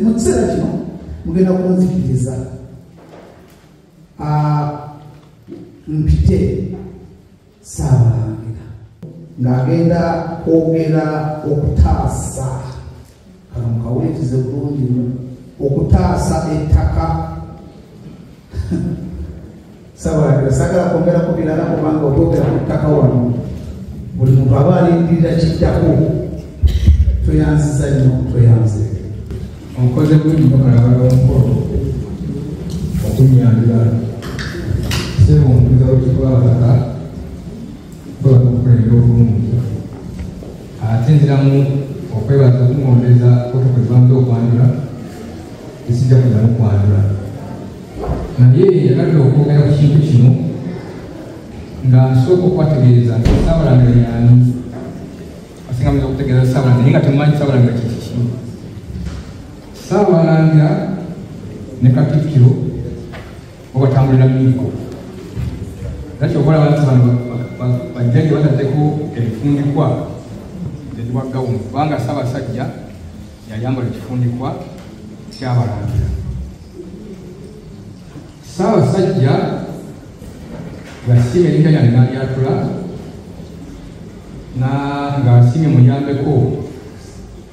Mu kiseera kino mugenda kunzikiriza mpite Ssaabalangira ng'agenda kwogera okutaasa, kano mukawulirize bulungi nnyo, okutaasa ettaka. Ssaabalangira saagala kwongerako birala kubanga otwogera ku ttaka wano buli muntu aba alindirira kiddako. Tweyanziza nnyo, tweyanze. Onkoze bulungi nnyo Kalabala w'omukolo okunnyanjula. Ssebo omutuuze w'ekifo w'Abataka, kwebaza okukulembera obulungi. Ate nziramu okwebaza okuŋŋondeza protocol banze okwanjula, esijja kuddamu kwanjula. Naye njagadde okwogera ku kintu kino nga nsooka okubategeeza nti Ssaabalangira y'ani. Asinga muyinza okutegeeza Ssaabalangira naye nga temumanyi Ssaabalangira kye kiki. Ssaabalangira ne Katikkiro bo batambulira miggo. Era ky'ova olaba nti bano bajjajja bataddeko ebifundikwa, nze ndi wa gawuni kubanga Ssaabasajja yayambala ekifundikwa ky'Abalangira. Ssaabasajja yasiima erinnya lyange n'alyatula ng'asiimye muyambeko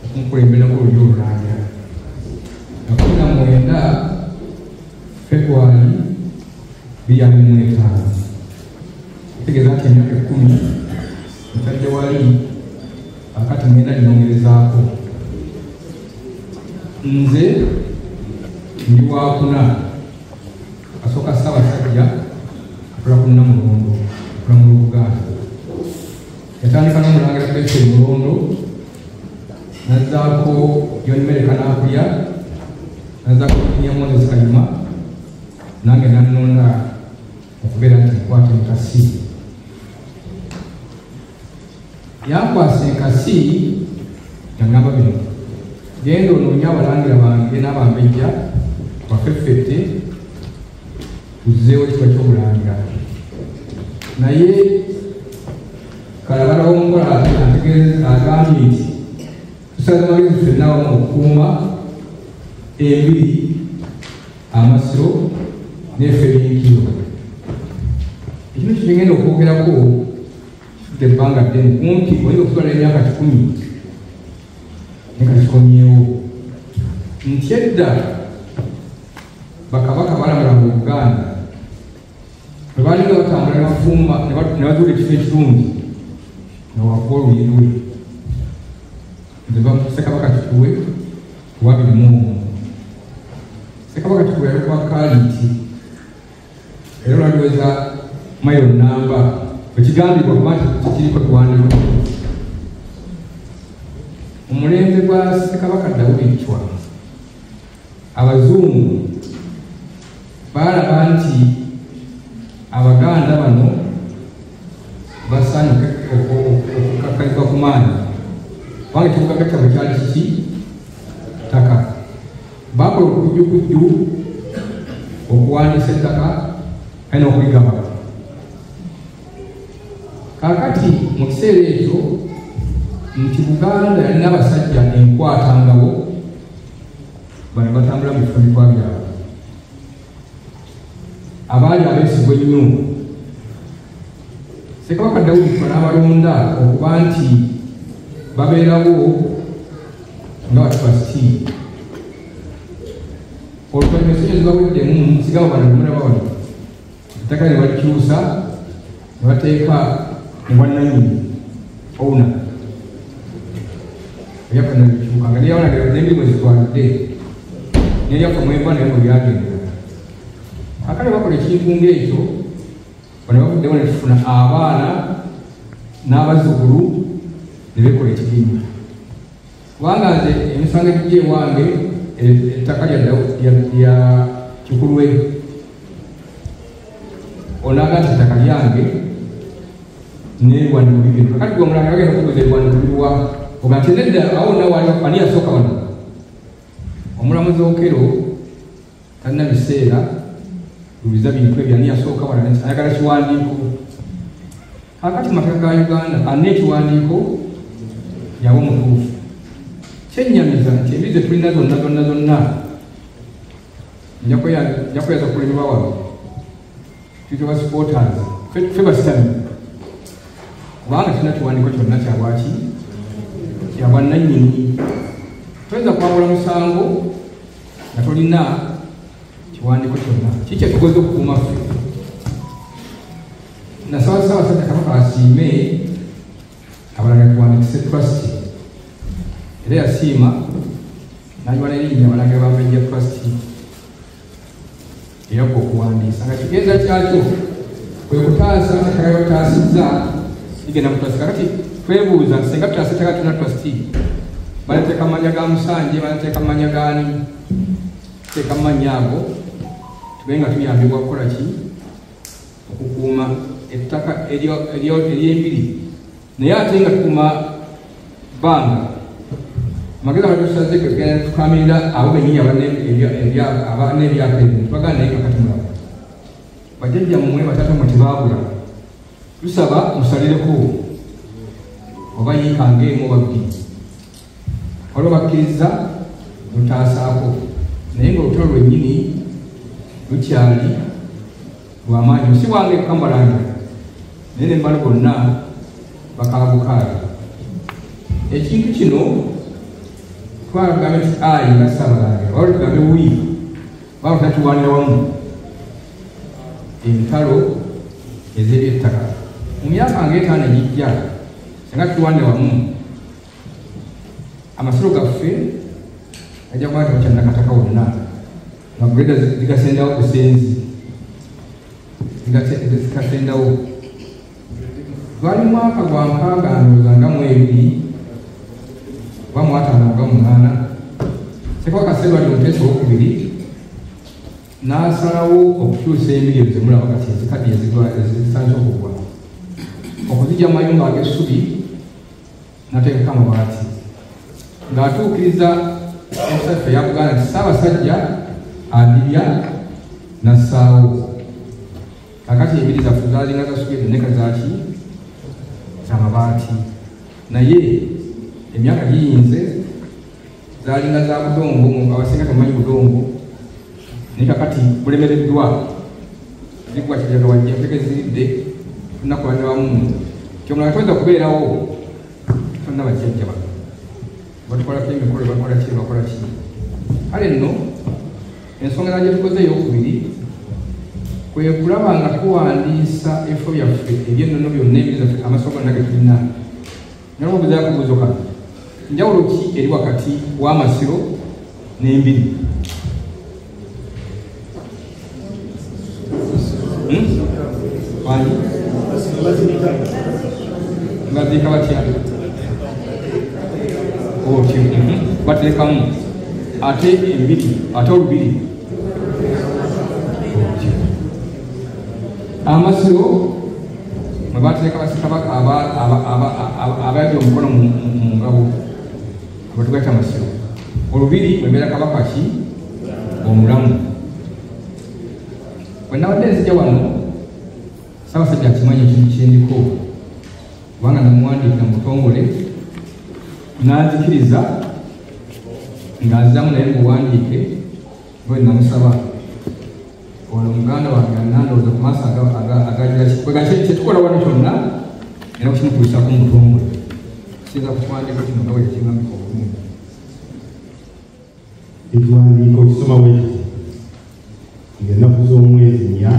okunkulemberako olulyo olulangira. Nga 19 February 2025. Kitegeeza nti emyaka 10 ntadde wali akati ngenda nyongerezaako. Nze ndi wakuna asooka Ssaabasajja atula ku Nnamulondo okulamula Obuganda. Yatandika n'omulangira Bethel Mulondo, n'azzaako John Mary Kanaakulya, n'azzaako Engineer Moses Kayima, nange n'annonda okubeera nti nkwata enkasi. Yankwasa enkasi yangamba bino: genda onoonye abalangira bange n'abambejja bafeffette tuzzeewo ekitiibwa ky'obulangira. Naye Kalabala w'omukola agambye nti tusaze magezi ffenna awamu okukuuma embiri, amasiro n'effe by'enkiro. Ekintu kye ngenda okwogerako kifudde ebbanga ddene, kumpi oyinza okutwala emyaka 100 naye kati kikomyewo. Nti edda bakabaka balamulanga Obuganda, bwe baalinga batambula ne bafumba ne bazuula ekifo ekirungi nga wakuba oluyi lwe. Nze nva mu Ssekabaka Kikuwe owa 21. Ssekabaka Kikuwe yali kwa Kaliiti era olwaliweza mayiro namba ekigambibwa kuba nti kikiriko kiwandiiko. Omulembe gwa Ssekabaka Daudi Chwa, abazungu baalaba nti Abaganda bano basaanye okukakkanyizibwa ku maanyi kubanga ekyobugagga kyabwe kyali kiki? Ttaka. Baakola olukujjukujju okuwandiisa ettaka kale n'okuligaba. Kaakati mu kiseera ekyo nti Buganda yalina abasajja enkwatangabo, bano batambula mu bifundikwa byabwe, abaali abeesigwa ennyo. Ssekabaka Daudi Chwa n'abalonda okuba nti babeerawo nga batrustee. Oluvannyuma ensozi zibaweddemu, sigaba bano bemulaba wano, ettaka ne balikyusa ne bateeka obwannannyini owner. Ebyaffe ne bikyuka nga n'ebyabalagira n'emirimu ezitwalidde n'ebyaffe mwenva naye mwe byagendera. Kaakati bakola ekintu ng'ekyo, bano bavuddewo ne tufuna abaana n'abazzukulu ne beekola ekigenyi. Kubanga nze emisango egijja ewange, ettaka lya Kikulwe, onaaga nti ettaka lyange n'ebiwandiiko bibino. Kakati gwe omulangira bagenda okubuuza ebiwandiiko biriwa, oga nti nedda, awo wonna waali ani yasooka wano? Omulamuzi Okello talina biseera lubiza bintu ebyo, ani yasooka wano? Ayagala kiwandiiko. Kaakati mu mateeka ga Uganda alina ekiwandiiko yaba omutuufu. Kyennyamiza nti embiri ze tulina zonna zonna zonna nja kweyaza kulemerwa wano tuyite ba supporters ffe basitami kubanga tulina kiwandiiko kyonna kyabwaki kyabwannannyini. Toyinza kwawula musango nga tolina kiwandiiko kyonna. Kiki kyetugoza okukuuma ffe? Nasaba Ssaabasajja Kabaka asiime abalala tuwandiikise trust, era yasiima n'agiwa n'erinnya Abalangira Bambejja Trust eyakka okuwandiisa nga kigenza kyakyo kwe kutaasa ettaka lye bataasizza ligenda mu trust. Kakati twebuuza singa tutaasa ettaka tulina trust, banateeka mu mannya ga Musanje, banateeka mu mannya gaani? Teeka mu mannya ago tube nga tuyambibwa kukola ki? Okukuuma ettaka ery'embiri, naye ate nga tukuuma bbanga. Amagezi agatusaze kwe tugenda tukamirira abo bennyini abana ebyapa ebyo tubagamba naye kakati mulaba bajjajjammwe bataata mmwe tebaabula, tusaba musalireko oba yiika ng'emu oba bbiri, waliwo bakkiriza lutaasaako, naye ng'olutalo lwennyini lukyali lwamaanyi. Si wange Kambalangira naye ne mbalo bonna bakaabukaabi. Ekintu kino twalagambe nti ayi nga Ssaabalangira waliwo tugambe wi baba tatuwanira wamu entalo ez'ebyettaka mu myaka ng'etaano egijja. Singa tutuwanira wamu amasiro gaffe gajja kuba tebakyannakataka wonna nga greda zigasendawo busenzi zikasendawo. Gwali mwaka gwa 62 oba 58 Ssekabaka Sserwadda Omuteesa II n'asalawo okukyusa embiri ezo zemulaba kati ezikadde ezitandise okugwa okuzijja mu mayumba ag'essubi n'ateekako amabaati ng'atuukiriza ensaffe eya Buganda nti Ssaabasajja adibya n'assaawo. Kakati embiri zaffe zaalinga za ssubi enneka zaaki z'amabaati, naye emyaka giyinze zaalinga za budongo, abasinga temumanyi budongo, naye kakati bulemereddwa zigwa kijaga wajja tegeziridde tunakulanira wamu kyomulala toyinza kubeerawo tonna bajjajja bano batukolako emikolo bakola ki bakola ki. Kale nno ensonga gye tukoze ey'okubiri kwe kulaba nga tuwandiisa ebifo byaffe eby'ennono byonna ebiri zaffe amasoko gonna ge tulina. Nalwo obuzaako akabuuzo kano, njawulo ki eri wakati w'amasiro n'embiri? Wani? Baziika batya? Otyo bateekamu ate embiri ate olubiri. Amasiro mwe bateeka bassekabaka abayabye omukono mu ngabo abatugatta amasiro. Olubiri mwebeera kabaka ki omulamu. Bwe nabadde nzija wano Ssaabasajja akimanyi ekintu kyendiko kubanga namuwandiikira mu butongole n'anzikiriza ng'azzamu naye muwandiike bwe namusaba. Ono muganda wange anandowooza ku maaso agagira kyetukola wano kyonna era kukimutuusaako mu butongole. Kiyinza kukiwandiiko kino nga bwe yakingambika obulungi. Ekiwandiiko kisoma bwe kiti: ng'ennaku z'omwezi 4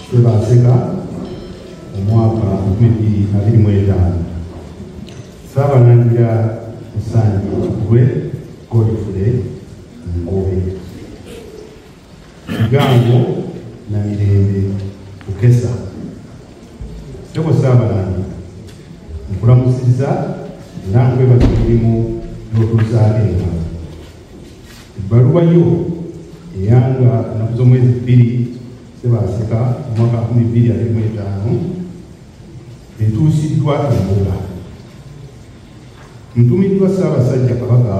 Ssebaaseka omwaka 2025 Ssaabalangira Musanje Kikulwe Godfrey Ngobe Kigango na Mirembe Bukesa. Ssebo Ssaabalangira, nkulamusizza era nkwebaza emirimu gy'otuusaako engalo. Ebbaluwa yo eyanga ennaku z'omwezi 2 Ssebaaseka omwaka 2025 etuusiddwa embuga. Ntumiddwa Ssaabasajja Kabaka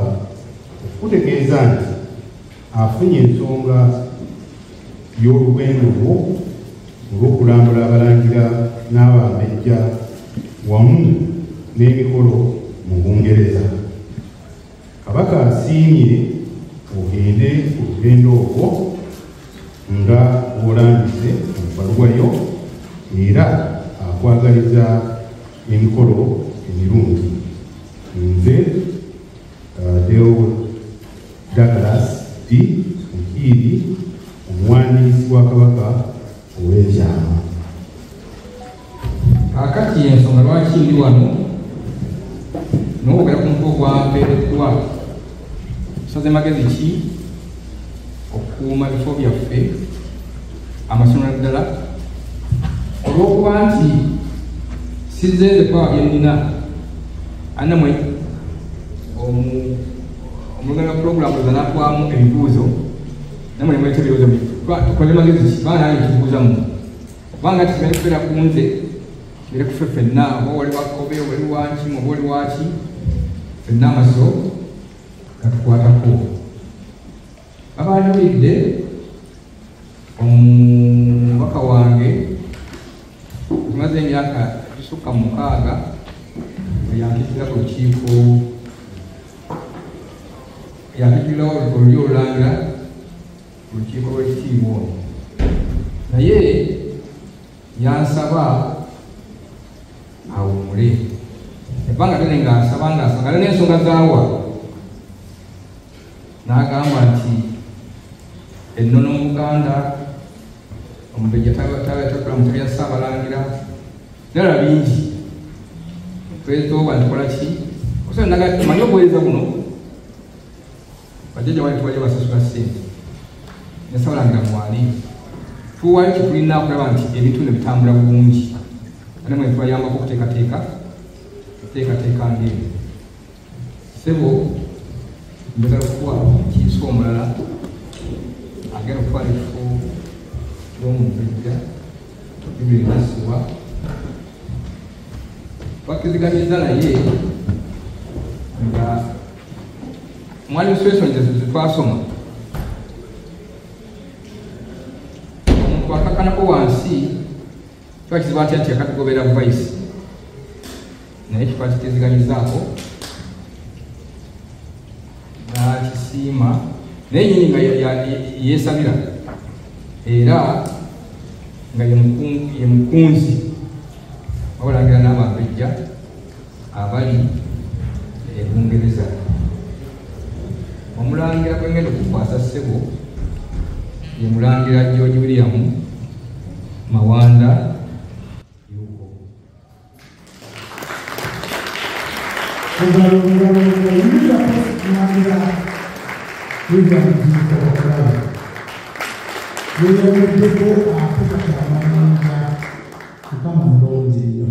okukutegeeza nti afunye ensonga y'olugendo lwo olw'okulambula abalangira n'abambejja wamu n'emikolo mu Bungereza. Kabaka asiimye ogende ku lugendo olwo nga bw'olambise mu bbaluwa yo, era akwagaliza emikolo emirungi. Nze Deo Douglas D. Mukiibi, omuwandiisi wa Kabaka ow'ekyama. Kaakati ensonga lwaki ndi wano n'okwogera ku mutwe ogwampeereddwa, tusaze magezi ki okukuuma ebifo byaffe amasomero ddala, olw'okuba nti sizze nze kwaba bye nnina anamwe omuluganda wa pulogulaamu zanatwamu ebibuuzo namwe nemweta ebibuuzo tukole magezi ki baana nange nkibuuza mu kubanga kimere kubeera ku nze kimere kufe ffenna, oba oli wa Kkobe, oba oli wa Nkima, oba oli waki, ffenna amaso gatukwatako. Babanjulidde omubaka wange tumaze emyaka gisukka mu 6 eyankiikirira ku lukiiko, eyankiikirira olulyo olulangira ku lukiiko lw'ekitiibwa ono, naye yansaba awummule ebbanga ddene ng'asaba ng'asaba nga n'ensonga zaawa, n'agamba nti ennono mu Buganda omumbejja takola mu ntebe ya Ssaabalangira ddala bingi twezooba ntukola ki omanyi obuweereza buno bajjajja wali tubajja basasula ssente ne Ssaabalangira mwali tuwali kitulina okulaba nti ebintu bino bitambula bulungi, ate mwe tubayambako okuteekateeka okuteekateeka ng'ebyo. Ssebo njagala okuwa kiiso omulala agenda okutwala ekifo ky'omumbejja Jubilee Nassiwa. Twakkiriziganyizza naye nga mu administration ze twasoma omuntu akakkanako wansi kiba kizibu atya nti akatugobera vice, naye twakikkiriziganyizzaako n'akisiima naye nnyini nga yeesabira era nga ye mukunzi wabalangira n'abambejja abali e Bungereza. Omulangira gwe ngenda okukwasa ssebo ye mulangira George William Mawanda Yuko. Mukama mulungi nnyo.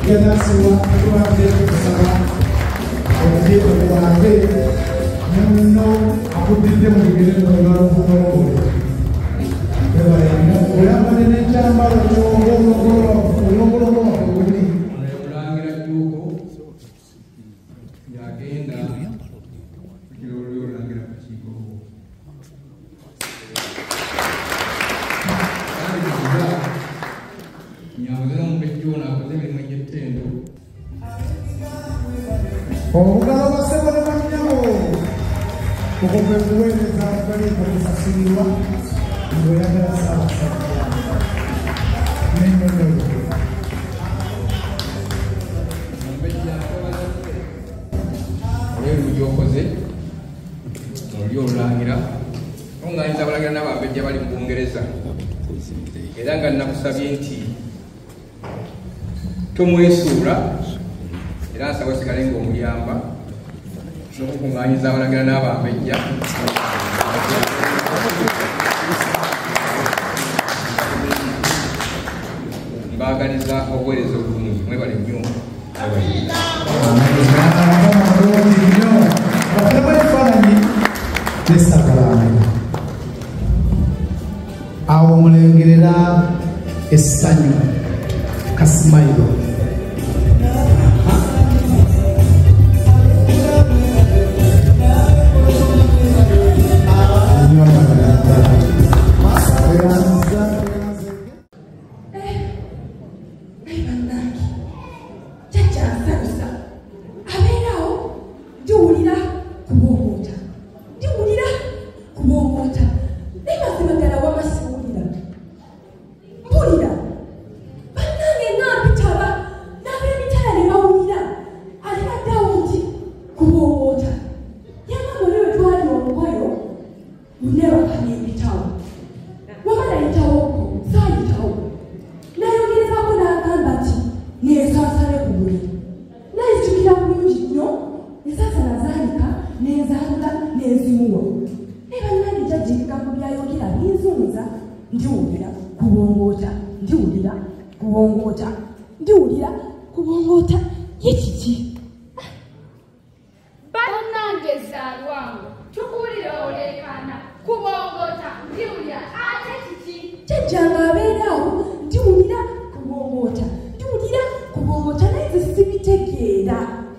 Yanasiwa tubadde tusaba ojje okwate munno akuddidde mu bigere n'olugologolo. Oyambadde n'ekyambalo ky'olugologolo oluli. Omulangira Jjuuko yagenda kugira olulyo olulangira ku kiiko. Nyamuze n'omumbejja ono akoze emirimu egy'ettendo. Obugalo bwa ssebo ne bannyabo okwo kwe kuweereza okutaliiko kusasulirwa ng'oyagala Ssaabasajja n'ennono ye. Omumbejja olw'emirimu gy'okoze mu lulyo olulangira okuŋŋaanyiza abalangira n'abambejja bali mu Bungereza, era nga nnakusabye nti tomwesuula era nsaba osigale ng'omuyamba n'okukuŋŋaanyiza abalangira n'abambejja. Mbaagaliza obuweereza obulungi, mwebale nnyo. Bafunemu ebifaananyi n'essakalango. Awo mulengerera essanyu kasimayiro. nnyo ensaasana zaalika n'enzaalula n'enzimuwa. Naye bannange jjajja ebigambo byayogera binzunza. Ndiwulira kubongoota, ndiwulira kubongoota, ndiwulira kubongoota. Ye kiki? Bannange zaalwango tukuwulira oleekaana kubongoota ndiwulira ate kiki? Jjajja ng'abeera awo ndiwulira kubongoota, ndiwulira kubongoota, naye nze sibitegeera.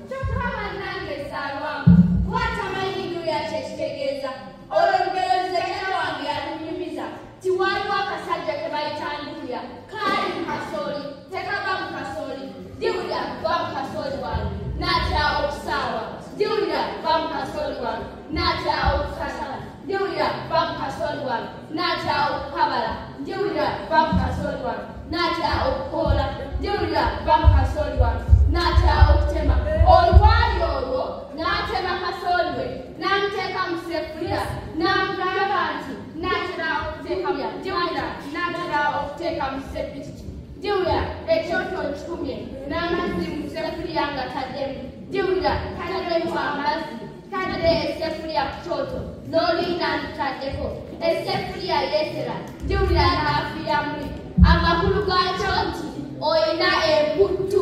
Kyokka bannange zaalwango kuba tamanyi ndiwulira kye kitegeeza. Olwo olugero nze jjajja wange yalunyumiza ti waliwo akasajja ke bayita Ndiwulira kaali mu kasooli tekava mu kasooli. Ndiwulira va mu kasooli wange n'atya okusaawa. Ndiwulira va mu kasooli wange n'atya okusasala. Ndiwulira va mu kasooli wange n'atya okukabala. Ndiwulira va mu kasooli wange n'atya okukoola. Ndiwulira va mu kasooli wange n'atya okutema. Olwali olwo n'atema kasooli we n'amuteeka mu ssefuliya n'amugamba nti n'atera okuteeka ndiwulira n'atera okuteeka mu ssepiki. Ndiwulira ekyoto nkikumye n'amazzi mu ssefuliya nga taddemu. Ndiwulira taddemu amazzi tadde essefuliya ku kyoto n'oluyina ndutaddeko. Essefuliya yeesera ndiwulira n'afiira muli. Amakulu gaakyo nti oyina emputtu.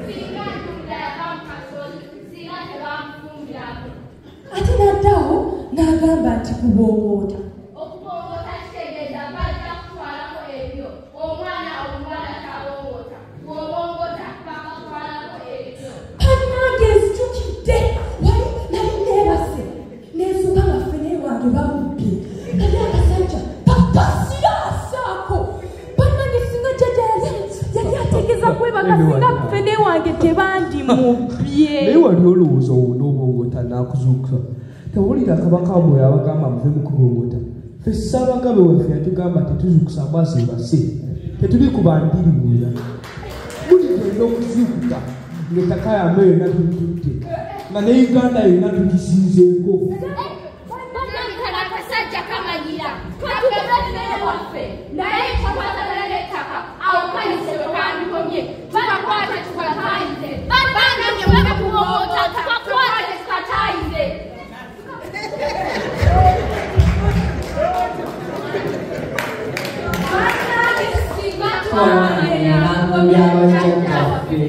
Singa ndiwulira yava mu kasooli singa tebamufumbirako. Ate n'addawo n'agamba nti kubongoota. Okubongoota kitegeeza bajja kutwalako ebyo. Omwana omuwala tabongoota, bw'obongoota bakutwalako ebyo. Bannange nzijukidde wali nali neebase nensuka nga ffene wange bamubbye kali akasajja kakasirasaako. Bannange singa jjajja yali ategeeza kwebaka singa ffene wange tebandimubbye. Naye wali olowooza onoobongoota n'akuzuukusa. Tewulira kabaka bwe yabagamba muve mu kubongoota. Ffe Ssaabagabe waffe yatugamba tetuzuukusa mbwa zebase, tetuli ku bandiriwulira. Muligenda okuzuukuka ng'ettaka yammwe yonna tulitutte, nga ne Uganda yonna tugisinzeeko. Bannange kano akasajja kamanyira katugeze ffene waffe naye kikwatagana n'ettaka awo kayise bwe kandikomye. Tukakwate tukataayize. Bannange muve kubongoota tukakwate tukataayize. Bannange singa twawangula Ebigambo bya bajjajjaffe.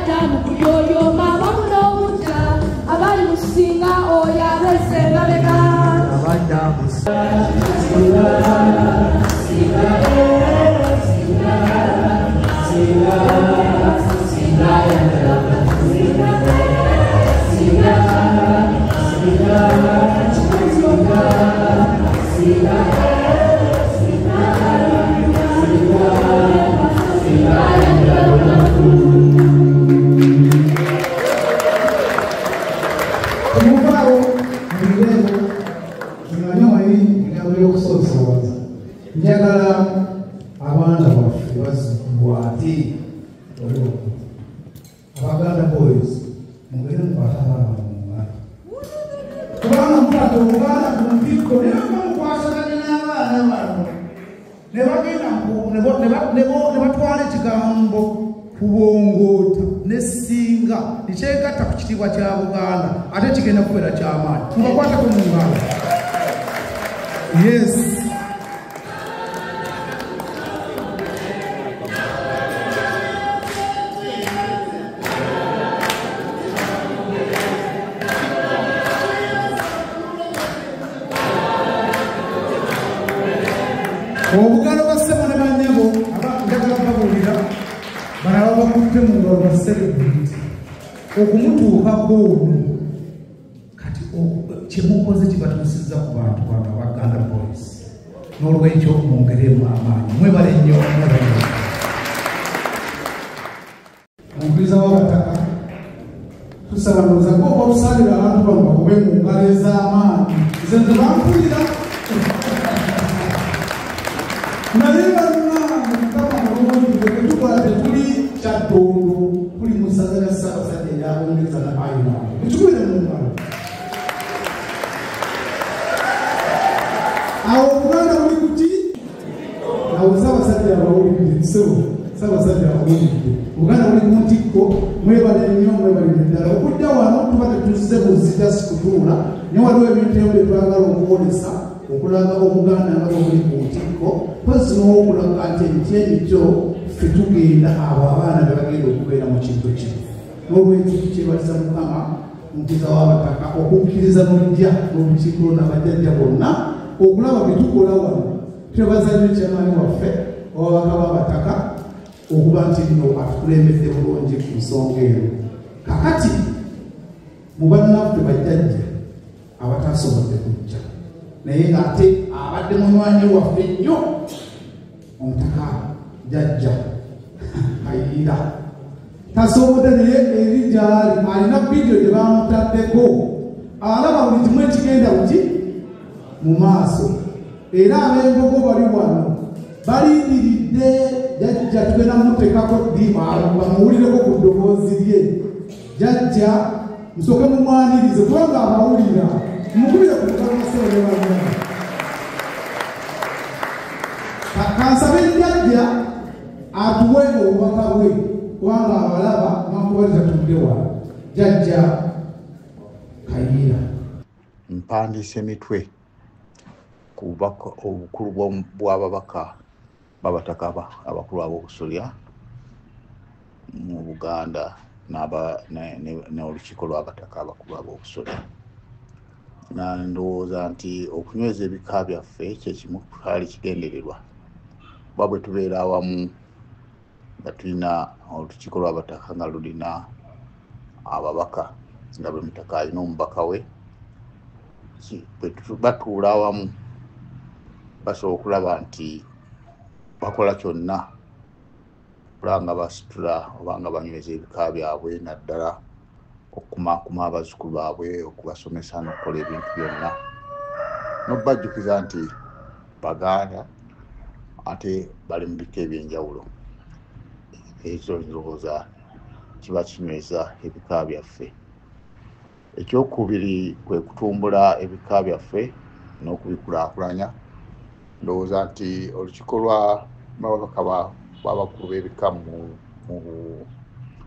Abadda mu kuyoyooma wamu n'obujja, abali mu kusinga oyo abeze mabega. Abadda mu njagala abaana baffe bazibwate Abaganda boys mugende mukwate abaana mu ngalo, kubanga mukwata omuganda ku ntikko naye mukwasaganya n'abaana bano ne bagenda ne batwala ekigambo kubongoota ne singa nekyegatta ku kitiibwa kya Buganda ate kigenda kubeera kyamaanyi. Mubakwateko mu ngalo. Yes. Obugalo bwa ssebo ne bannyabo njagala babuulira bano abakutte mu ngalo ba celebrity okumutuukako ono kati kyemukoze kibatuusizza ku bantu bano Abaganda boys. N'olwekyo mwongeremu amaanyi, mwebale nnyo, mwebale nnyo. Omukkiriza w'abataka tusaba ndowooza ng'oba otusalira abantu bano bakube mu ngalo ez'amaanyi, nze nze bampulira. Naye bannange Mukama mulungi, ffe tukola tetuli Kyaddondo, tuli mu ssaza lya Ssaabasajja erya Bungereza ne Ireland. Mutukubire mu ngalo. Awo Obuganda buli kuki? Awo Ssaabasajja abawulidde, ssebo Ssaabasajja abawulidde. Obuganda buli ku ntikko, mwebale nnyo, mwebale ddala. Okujja wano tuba tetuzze buzzi si kutuula, naye waliwo ebintu ebimu bye twagala okwolesa okulaga Obuganda nga bwe buli ku ntikko, mpozzi n'okulaga nti emiti emito ffe tugenda abo abaana be bagenda okubeera mu kintu kino. N'olwekyo tukyebaliza Mukama omukiza w'abataka okukkiriza n'olujja n'olukiiko n'abajjajja bonna okulaba bye tukola wano. Twebaza nnyo kyamaanyi waffe ow'ababaka b'abataka okuba nti nno atukulembedde bulungi ku nsonga eno. Kakati mu bannaffe bajjajja abatasobodde kujja, naye ng'ate abadde munywanyi waffe nnyo omutaka jjajja Kayiira tasobodde, naye eri gy'ali alina vidiyo gye bamutaddeko alaba buli kimu ekigenda buki mu maaso. Era ab'embogo bali wano balindiridde jjajja tugenda mumuteekako ddi bamuwulireko ku ddoboozi lye. Jjajja musooke mumwanirize kubanga abawulira, mukubire ku lugalo ne bannange. Kansabe jjajja atuwe obubaka bwe kubanga abalaba makuba tatudde wano. Jjajja Kayiira. Mpandiise mitwe ku bubaka obukulu bw'ababaka b'abataka abakulu ab'obusolya mu Buganda n'olukiiko lw'abataka abakulu ab'obusolya. Ndowooza nti okunyweza ebika byaffe kye kimu kyali kigendererwa, kuba bwe tubeera awamu nga tulina olukiiko lw'abataka nga lulina ababaka, nga buli mutaka alina omubaka we, bwe batuula awamu basobola okulaba nti bakola kyonna okulaba nga basitula oba nga banyweza ebika byabwe, naddala okukumaakuma abazzukulu baabwe, okubasomesa n'okukola ebintu byonna, n'okubajjukiza nti Baganda ate bali mu bika eby'enjawulo. Ekyo ndowooza kiba kinyweza ebika byaffe. Ekyokubiri kwe kutumbula ebika byaffe n'okubikulaakulanya. Ndowooza nti olukiiko lw'ababaka b'abakulu b'ebika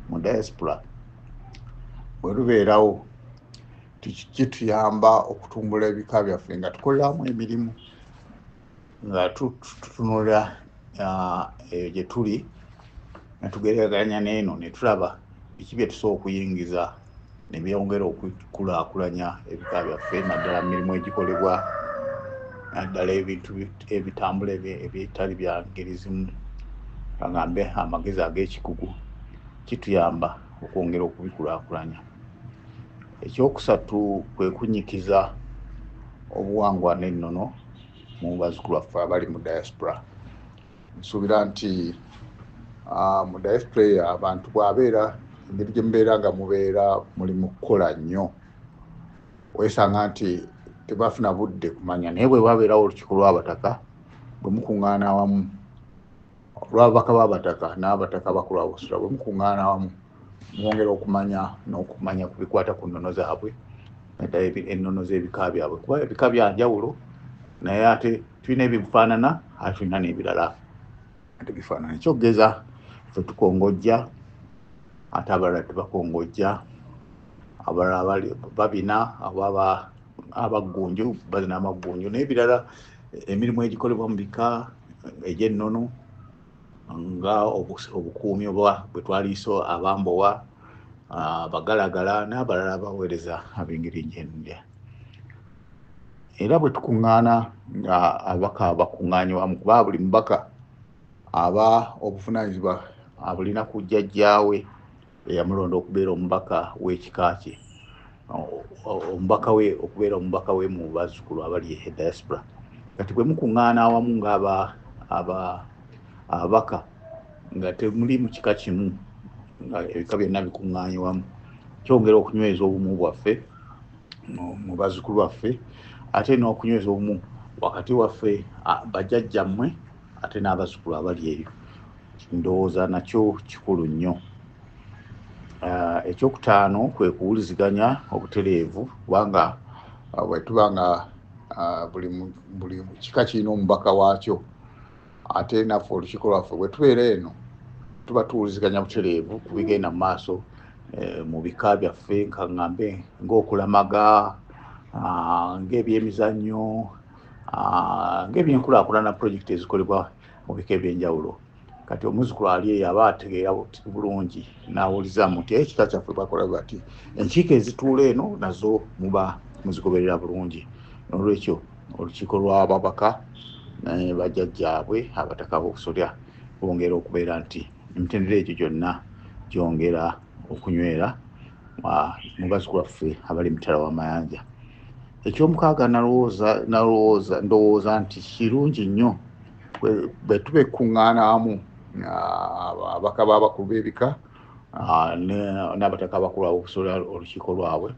mu diaspora bwe lubeerawo kituyamba okutumbula ebika byaffe nga tukoleramu emirimu, nga tutunula eyo gye tuli ne tugereraganya n'eno ne tulaba Biki bye tusobola okuyingiza ne byongera okukulaakulanya ebika byaffe, naddala mu mirimu egikolebwa, naddala ebintu ebitambula ebitali bya ngeri zimu, agambe amagezi ag'ekikugu, kituyamba okwongera okubikulaakulanya. Ekyokusatu kwe kunyikiza obuwangwa n'ennono mu bazzukulu baffe abali mu diaspora. Nsuubira nti mu diaspora eyo abantu bw'abeera engeri gye mubeera nga mubeera muli mu kukola nnyo, weesanga nti tebafuna budde kumanya, naye bwe babeerawo olukiiko lw'abataka bwe mukuŋŋaana awamu, olw'ababaka b'abataka n'abataka abakulu ab'obusolya, bwe mukuŋŋaana awamu mwongera okumanya n'okumanya ku bikwata ku nnono zaabwe, naddala ennono z'ebika byabwe, kuba ebika bya njawulo, naye ate tulina ebifaanana ate tulina n'ebirala tebifaanana. Ekyokugeza ffe tukongojja, ate abalala tebakongojja, abalala babina, aba abaggunju bazina amaggunju n'ebirala. Emirimu egikolebwa mu bika egy'ennono nga obukuumi oba bwe twaliiso abambowa, abagalagala n'abalala abaweereza ab'engeri enjendya. Era bwe tukuŋŋaana nga ababaka bakuŋŋaanye wamu, kuba buli mubaka aba obuvunaanyizibwa abulina ku jjajjaawe eyamulonda okubeera omubaka w'ekika kye, omubaka we okubeera omubaka we mu bazzukulu abali e diaspora. Kati bwe mukuŋŋaana awamu nga ababaka nga temuli mu kika kimu, nga ebika byonna bikuŋŋaanye wamu, kyongera okunyweza obumu bwaffe mu bazzukulu baffe, ate n'okunyweza obumu wakati waffe bajjajjammwe ate n'abazzukulu abali eyo. Ndowooza nakyo kikulu nnyo. Ekyokutaano kwe kuwuliziganya obutereevu, kubanga bwe tuba nga buli kika kirina omubaka waakyo, ate naffe olukiiko lwaffe bwe tubeera eno tuba tuwuliziganya butereevu ku bigenda mu maaso mu bika byaffe, nka ŋŋambe ng'okulamaga, ng'ebyemizannyo, ng'ebyenkulaakulana, pulojekiti ezikolebwa mu bika ebyenjawulo. Kati omuzzukulu ali eyo aba ategeera bulungi n'awulizaamu nti ekika kyaffe bakola bati, enkiiko ezituula eno nazo muba muzigoberera bulungi. N'olwekyo olukiiko lw'ababaka bajjajjaabwe abataka b'obusolya bongera okubeera nti emitendera egyo gyonna gyongera okunywera mu bazzukulu baffe abali mitala w'amayanja. Ekyomukaaga ndowooza nti kirungi nnyo bwe tuba ekkuŋŋaana awamu ababaka b'abakulu b'ebika n'abataka abakulu ab'obusolya olukiiko lwabwe,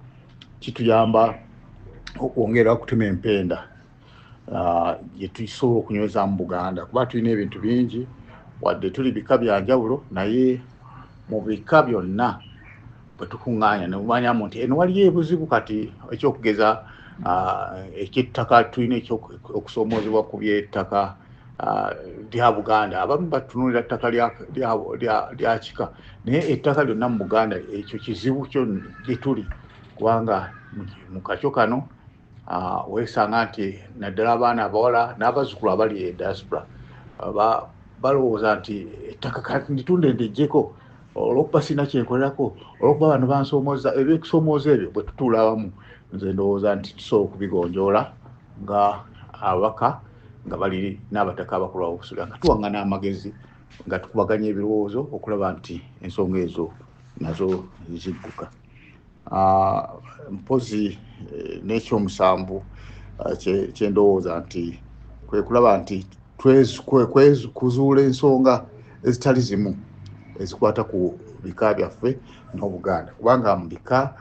kituyamba okwongera okutema empenda gye tusobola okunyweza mu Buganda, kuba tulina ebintu bingi, wadde tuli bika bya njawulo, naye mu bika byonna bwe tukuŋŋaanya ne mumanyamu nti eno waliyo ebuzibu. Kati ekyokugeza eky'ettaka, tulina okusoomoozebwa ku by'ettaka lya Buganda. Abamu batunuulira ttaka lya kika, naye ettaka lyonna mu Buganda ekyo kizibu kyo gye tuli, kubanga mu kakyo kano weesanga nti naddala abaana abawala n'abazzukulu abali e diaspora balowooza nti ettaka kati nditunde ndijjeko olw'okuba sirina kyenkolerako, olw'okuba bano bansoomooza. Ebyokusoomooza ebyo bwe tutuula awamu, nze ndowooza nti tusobola okubigonjoola nga ababaka nga bali n'abataka abakulu ab'obusolya, nga tuwaŋŋana amagezi, nga tukubaganya ebirowoozo okulaba nti ensonga ezo nazo zigguka. Mpozi n'ekyomusanvu kyendowooza nti kwe kulaba nti kuzuula ensonga ezitali zimu ezikwata ku bika byaffe n'Obuganda, kubanga mu bika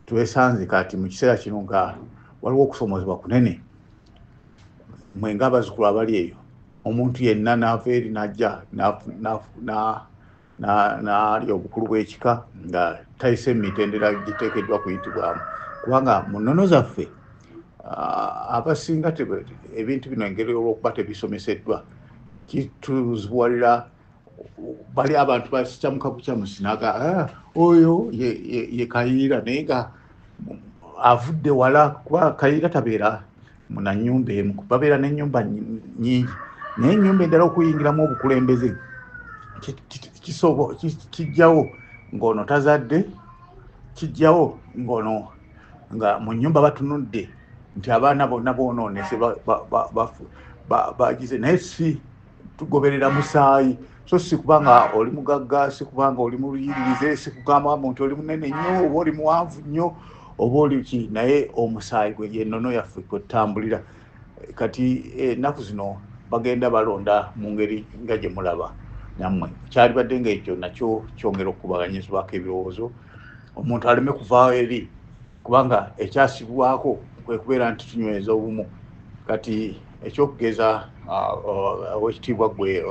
twesanze kati mu kiseera kino nga waliwo okusoomoozebwa kunene. Mwe ng'abazzukulu abali eyo, omuntu yenna n'ava eri n'ajja n'alya obukulu bw'ekika nga tayise mu mitendera giteekeddwa kuyitibwamu, kubanga mu nnono zaffe abasinga ebintu bino engeri olw'okuba tebisomeseddwa kituzibuwalira. Bali abantu bakikyamuka bukyamusi naga oyo ye Kayiira, naye nga avudde wala, kuba Kayiira tabeera na nnyumba emu, babeera n'ennyumba nnyingi, naye ennyumba endala okuyingiramu obukulembeze kijjawo ng'ono tazadde, kijjawo ng'ono nga mu nnyumba batunudde nti abaana bonna boonoonese bagize. Naye si tugoberera musaayi, so si kubanga oli mugagga, si kubanga oli muluyiririze, si kugamba nti oli munene nnyo oba oli muwanvu nnyo oba oli ki, naye omusaayi gwe yennono yaffe kwetutambulira. Kati ennaku zino bagenda balonda mu ngeri nga gye mulaba nammwe. Kyalibadde ng'ekyo nakyo kyongera okukubaganyizibwako ebirowoozo, omuntu aleme kuvaawo eri, kubanga ekyasibwako kwe kubeera nti tunyweza obumu. Kati ekyokugeza owekitiibwa gwe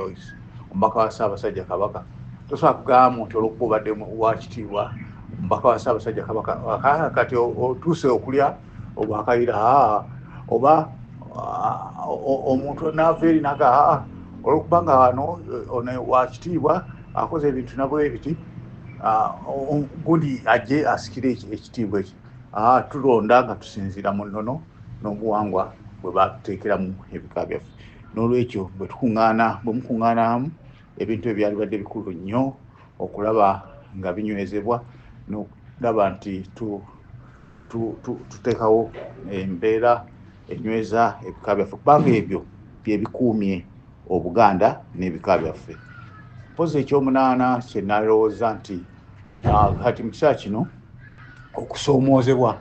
omubaka wa Ssaabasajja Kabaka, tosobola kugamba nti olw'okuba obadde wa kitiibwa omubaka wa Ssaabasajja Kabaka kati otuuse okulya obwakayira, oba omuntu n'ava eri naga olw'okuba nga wano ono wa kitiibwa akoze ebintu nabwe ebiti, gundi ajje asikire ekitiibwa ekyo. Tulonda nga tusinziira mu nnono n'obuwangwa bwe batuteekeramu ebika byaffe. N'olwekyo bwe mukuŋŋaana awamu, ebintu ebyalibadde bikulu nnyo okulaba nga binywezebwa n'okulaba nti tuteekawo embeera enyweza ebika byaffe, kubanga ebyo bye bikuumye Obuganda n'ebika byaffe. Mpozi ekyomunaana kye nalowooza nti kati mu kiseera kino okusoomoozebwa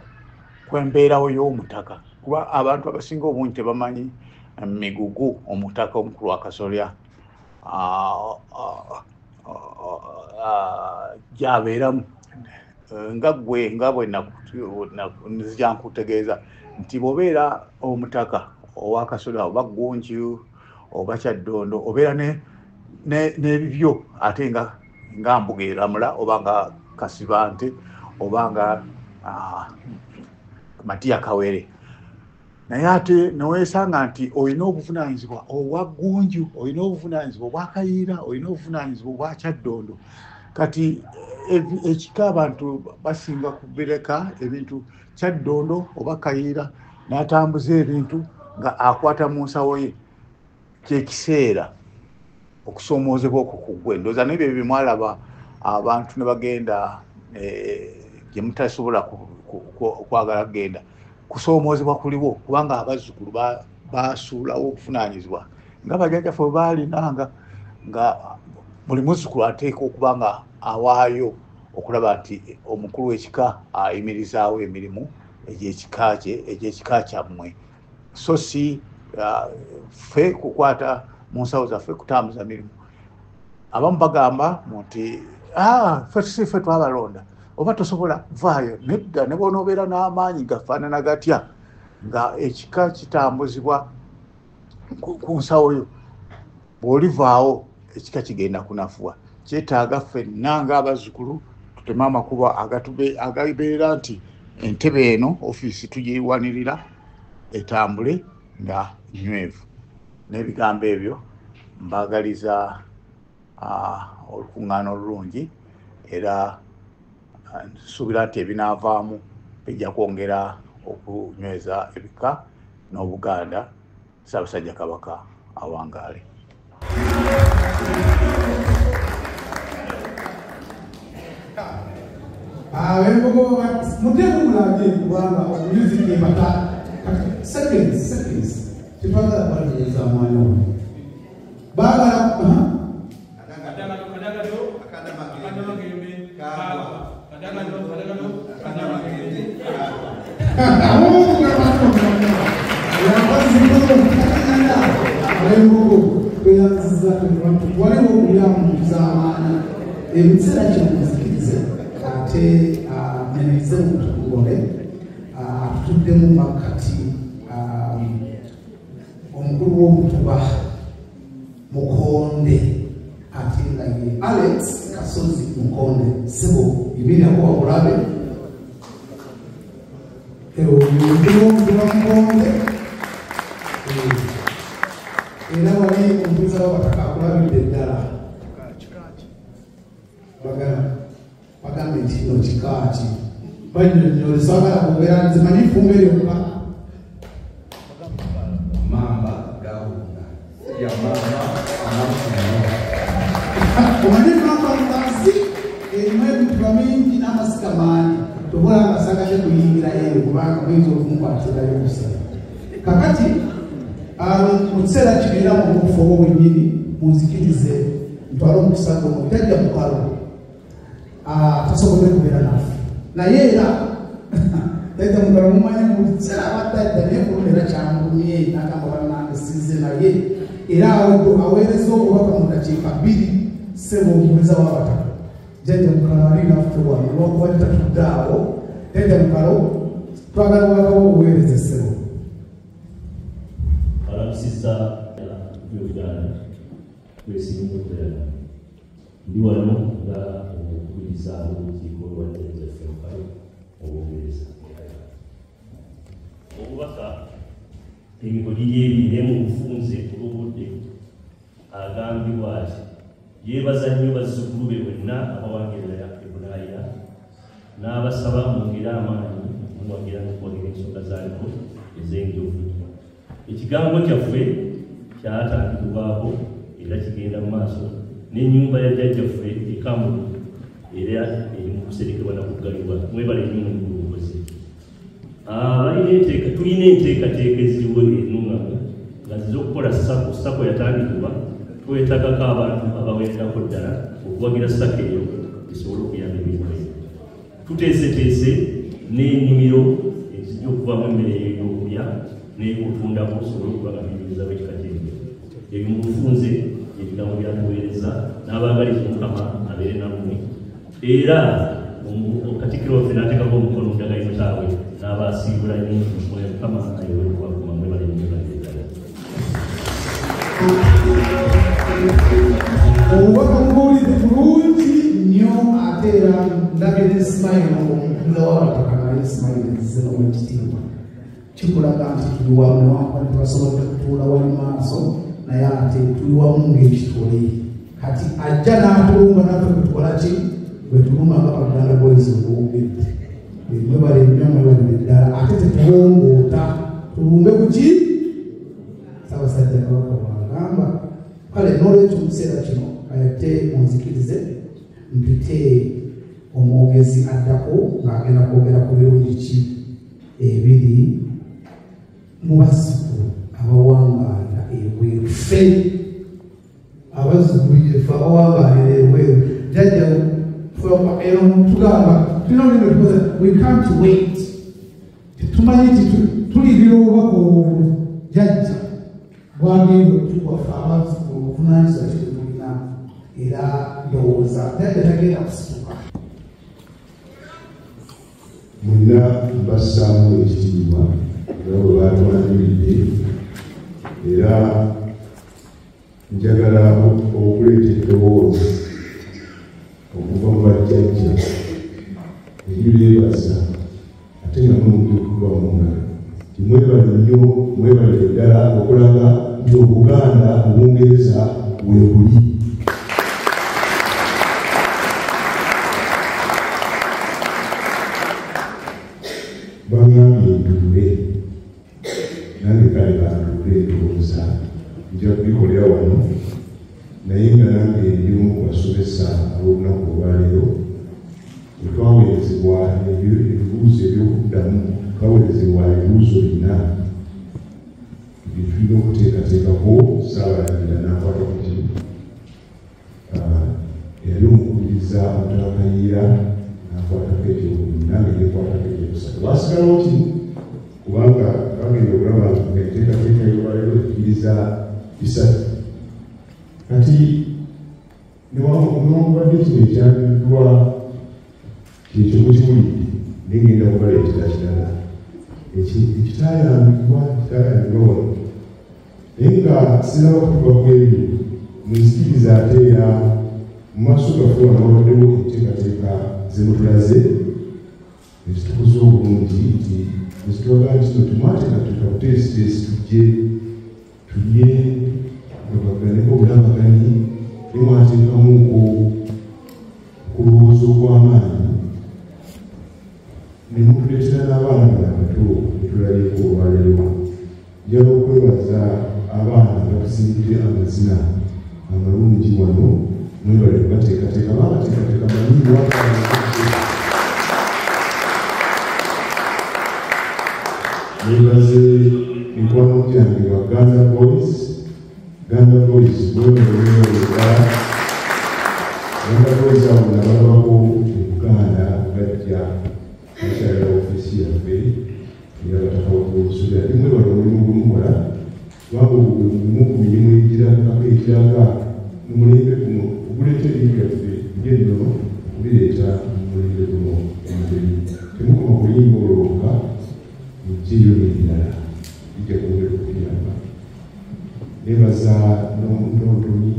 kw'embeerawo y'omutaka, kuba abantu abasinga obungi tebamanyi migugu omutaka omukulu Akasolya gy'abeeramu. Nga ggwe nga bwe nzija nkutegeeza nti bw'obeera omutaka ow'Akasolya oba Ggunju oba Kyaddondo, obeera n'ebibyo ate nga Mbuga eramula oba nga Kasibante oba nga Matiya Kawere. Naye ate neweesanga nti olina obuvunaanyizibwa obwa Ggunju, olina obuvunaanyizibwa obwa Kayiira, olina obuvunaanyizibwa obwa Kyaddondo. Kati ekika abantu basinga kubireka ebintu Kyaddondo oba Kayiira n'atambuza ebintu nga akwata mu nsawo ye. Kyekiseera okusoomoozebwa okwo kuggwe. Ndowooza n'ebyo bye mwalaba abantu ne bagenda gye mutasobola kwagala kugenda, kusoomoozebwa kuliwo kubanga abazzukulu basuulawo obuvunaanyizibwa nga bajjajjaffe bwe baalinanga, nga buli muzzukulu ateeka okuba nga awaayo okulaba nti omukulu w'ekika ayimirizaawo emirimu egy'ekika kye, egy'ekika kyammwe, so si ffe kukwata mu nsawo zaffe kutambuza mirimu. Abamu bagamba nti ffe si ffe twabalonda, oba tosobola vaayo. Nedda, ne bw'onoobeera n'amaanyi gafaanana gatya nga ekika kitambuzibwa ku nsawo yo, bw'olivaawo ekika kigenda kunafuwa. Kyetaaga ffenna ng'abazzukulu tuteme amakubo agabeera nti entebe eno ofiisi tugiwanirira etambule nga nywevu. N'ebigambo ebyo mbaagaliza olukuŋŋaana olulungi, era nsuubira nti ebinaavaamu bijja kwongera okunyweza ebika n'Obuganda. Ssaabasajja Kabaka awangaale. Ab'embogo muteemu mulage, kubanga music ebata seconds tetwagala kubaliriza mwana oyo baagala. Ab'embogo tweyanziza, waliwo okulyamuzaamaanyi ebiseera kino muzikirize ate nyanirize mutugole atutuddemu makkati omukulu w'omutuba Mukonde, ate nga ye Alex Kasozi Mukonde. Sebo yimirako wakulabe omukulu w'omutuba Mukonde, era wali omutuuza w'abataka akulabidde ddala. Bagambe nti no kikaaki bannyonnyole, saagala kwogera nze manyi ffumbe lyokka. Mamba gawunga ya mamba amafumu. Omanyi mamba ngansi erimu ebintu naye kubanga muyinza okumukwatirayo okusala. Kakati mu kiseera kino era mu butuufu obwo bwennyini munzikirize ntwale omukisa guno Jjajja Mukalo tasobodde kubeera naffe, naye era Jjajja Mukalo mumanyi mu kiseera abadde ajja naye ku luno era kyangumye n'agamba bannange sizze, naye era aweereza obubaka mu dakiika 2 ssebo omuweza w'abataka. Jjajja Mukalo ali naffe wano olwokuba tatudde awo. Jjajja Mukalo twagala obubaka bwo obuweereze ssebo. Alamusizza Uganda kwesimu okubeera ndi wano nga omukubiriza w'olukiiko lwa Jjajjaffe Mukalo obuweereza obubaka emiko giri ebiri naye mu bufunze olw'obudde agambibwa ati yeebaza nnyo bazzukulu be bonna abawangerera e Bunaayira n'abasaba mwongere amaanyi muwagira n'okuwagira ensonga zaaliko ez'enjovu. Ekigambo kyaffe kyatandikibwako era kigenda mu maaso n'ennyumba ya jjajjaffe e Kamulu era eri mu kuserekebwa na kuggalibwa. Mwebale nnyo mu bulokozi. Tulina enteekateeka eziriwo ennungamu nga z'okukola SACCO. SACCO yatandikibwa, twetagako abantu abawererako ddala okuwagira SACCO eyo esobole okuyamba emirimu eyo. Tuteeseteese n'ennimiro ezijja okuvaamu emmere ey'okulya n'ey'okutundako osobole okuba nga tuyimirizawo ekika ky'emmere. Ebyo mu bufunze ebigambo byatuweereza n'abaagaliza Omukama abeere nammwe. Era Katikkiro waffe n'ateekako omukono ndagaano kyabwe n'abasiibula nnyo. Mukama ayongere okubakuuma. Mwebale nnyo ddala. Obubaka mubuwulidde bulungi nnyo, ate era ndabye ne Ismail omukuza w'abataka naye Ismail ezze n'owekitiibwa. Kikulaga nti tuli wamu newankubadde tebasobodde kutuula wali maaso, naye ate tuli wamu ng'ekitole. Kati ajja n'atulumba naffe bwe tukola ki? Bwe tulumba nga Baganda Boys obwogedde. Mwebale nnyo, mwebalire ddala. Ate tetubongoota, tulumbe ku ki? Ssaabasajja Kabaka bw'agamba. Kale n'olwekyo mu kiseera kino ate munzikirize mpite omwogezi addako ng'agenda kwogera ku birungi ki ebiri mu bazzukulu abawangaalira ebweru. Ffe abazzukulu ffe abawangaalira ebweru, jjajja ero tugamba tulina olulimi tukoze we can't wait. Tetumanyi nti tulirira obubaka obwo jjajja bwagenda okutuwa ffe abazzukulu obuvunaanyizibwa ki bwe tulina. Era ndowooza jjajja tagenda kusituka. Mwenna mbassaamu ekitiibwa nga bwe baatwanjulidde, era njagala okuleeta eddoboozi okuva mu bajjajja eribeebaza ate nga mwe okuba mu ngalo nti mwebale nnyo, mwebalire ddala okulaga nti Obuganda mu Bungereza weebuli. Bangambye ntuule, nange kale bantuule, ndowooza nja kubikolera wano, naye nga nange ndi omu ku basomesa ab'olunaku olwaleero. Bwe twaweerezebwa ebibuuzo eby'okuddamu, twaweerezebwa ebibuuzo 4 bye tulina okuteekateekako. Ssaabalangira n'akwata ku kimu, eyali omukubiriza Omutaka n'akwatako ekyokubiri, nange nekwatako ekyokusatu. Waasigalawo kimu kubanga bagenda okulaba nga enteekateeka y'olwaleero ekkiriza 3. Kati newankubadde kino ekyanjuddwa kyekyo mukiwulidde, naye ngenda kubaleetera kirala ekitaayambibwa wano, naye nga sinaba kutuuka ku ebyo. Munzikiriza ate era mu maaso gaffe wano wabaddewo enteekateeka ze mutulaze ezitukuza obulungi nti ezitulaga nti no temwateekateeka buteesiteesi tujje tulye tugaganeko obulabaganyi, naye mwateekamuko okulowooza okw'amaanyi ne mutuleetera n'abaana bano abato betulabyeko olwaleero. Njagala okwebaza abaana abatuzimbidde amazina amalungi wano, mwebale kubateekateeka, baabateekateeka manyi. Nebaze mikwano gyange ba Ganda Boys. Ganda Boys mwebale. Ganda Boys abo nabalabako e Buganda bajja bakyalira ofiisi yaffe ey'abataka b'Obusolya. Ate mwebale omulimu gwe mukola, kubanga ogwo gwe gumu ku mirimu egiraga mu mulembe guno oguleeta ebintu byaffe eby'ennono okubireeta mu mulembe guno emberi. Temukoma kuyimba olwo lwokka, mugyeyo n'ebirala bijja kwongera okutuyamba. Nebaza n'omutontomi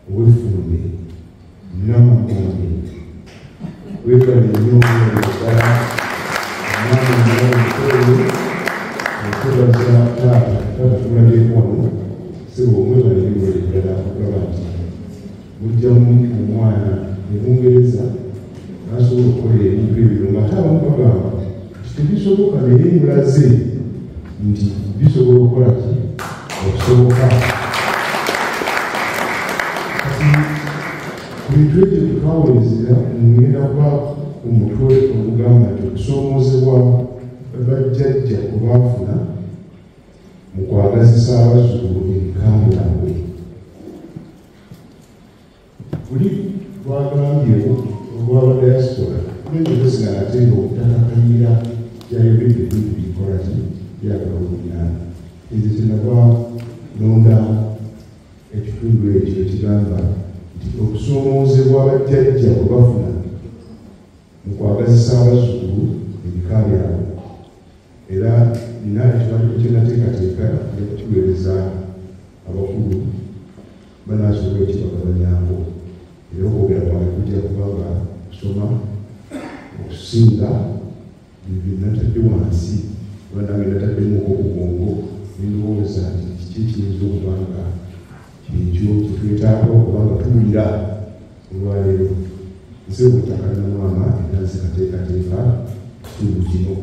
ow'effumbe Namagombe, weebale nnyo ddala. Omwana omutoyo okwebaza taata, taata tumulabyeko wano, ssebo mwebale nnyo ddala okulaba nti mujjamu omwana e Bungereza n'asobola okukola ebintu ebyo ng'ate abamu bagamba nti tebisoboka, naye mulaze nti bisobola okukola ki okusoboka. Kati ku bintu ebyo tetwawulizira, ngenda kuba ku mutwe ogugamba nti okusoomoozebwa bajjajja kwe baafuna mu kwagazisa abazzukulu ebika byabwe. Buli twagambye olw'aba diaspora n'enjogeza ate ng'okutakakanyira byayogedde ebintu bikola ki byagala okuliraana. Nze kyenava nonda ekitundu ekyo ekigamba nti okusoomoozebwa bajjajja kwe bafuna mu kwagazisa abazzukulu ebika byabwe. Era nina ekiwandiiko kye nateekateeka nja kukiweereza abakulu banaasobola okibagabanyaako. Era okwogera kwange kujja kuba nga kusoma okusinga bye natadde wansi, oba nange nataddemu okugongo ne ndowooza nti kiki ekiyinza okuba nga kyekyo kye twetaaga okuba nga tuwulira olwaleero. Nze Omutaka Namwama era nze kateekateeka kitundu kino.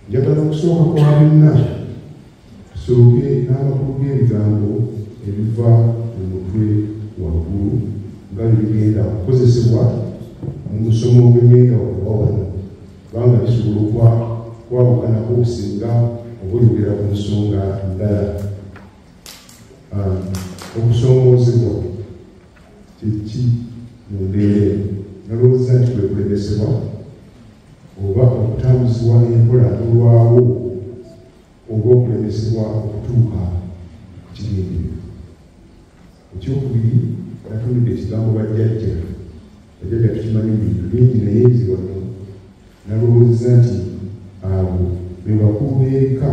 Njagala okusooka kwa byonna tusooke n'amakulu g'ebigambo ebiva mu mutwe waggulu nga bwe bigenda okukozesebwa mu musomo ogw'engenda okuba wano, kubanga bisobola okwawukanako singa oba oyogera ku nsonga ndala. Okusoomoozebwa kye ki mu mbeera eno? Nalowooza nti kwe kulemesebwa oba okutambuzibwa enkola n'olwawo oba okulemesebwa okutuuka ku kigendererwa. Ekyokubiri, natundidde ekigambo bajjajja. Bajjajja tukimanyi mu bintu bingi, naye nze wano nalowoozezza nti abo be bakulu b'ebika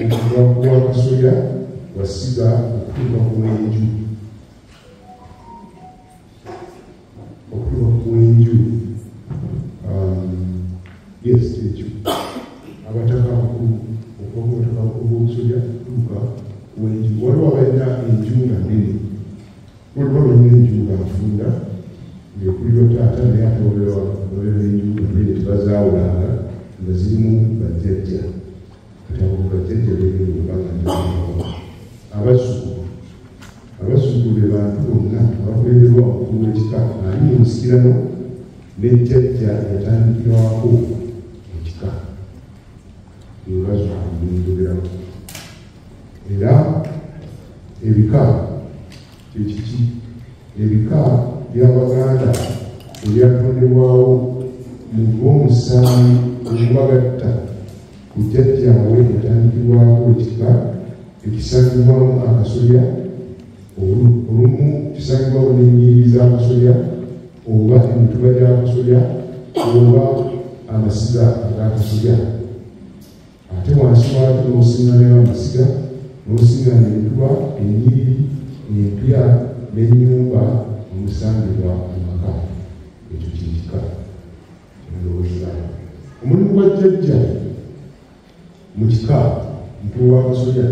okuva ku Wakasolya Wasiga okutuuka ku Wenju. Okutuuka ku Wenju. Yes, ekyo. Abataka abakulu okuva ku bataka abakulu b'Obusolya okutuuka ku Wenju. Waliwo abalina enju nga nnene, waliwo abalina enju nga nfunda ng'ekulirwa taata, naye ate wabeera n'enju nga nnene tebazaawulanga nga zirimu bajjajja. Kati abo bajjajja beegenda okuba nga njaako. Abazzukulu, abazzukulu be bantu bonna abakulemberwa omukulu w'ekika ali mu nsikirano ne jjajja yatandikirwako ekika. Be bazzukulu be njogerako. Era ebika kye kiki? Ebika by'Abaganda ebyatondebwawo mu gw'omusanvu ogubagatta ku jjajjaabwe yatandikirwako ekika ekisangibwamu akasolya, olumu kisangibwamu n'ennyiriri z'akasolya oba emituba gy'akasolya oba amasiga ag'akasolya. Ate wansi waakyo n'osiŋŋanayo amasiga, n'osiŋŋana emituba, ennyiriri, empya n'ennyumba omusangibwa mu maka. Ekyo kye kika ndowooza. Omulimu gwa jjajja mu kika mukulu w'akasolya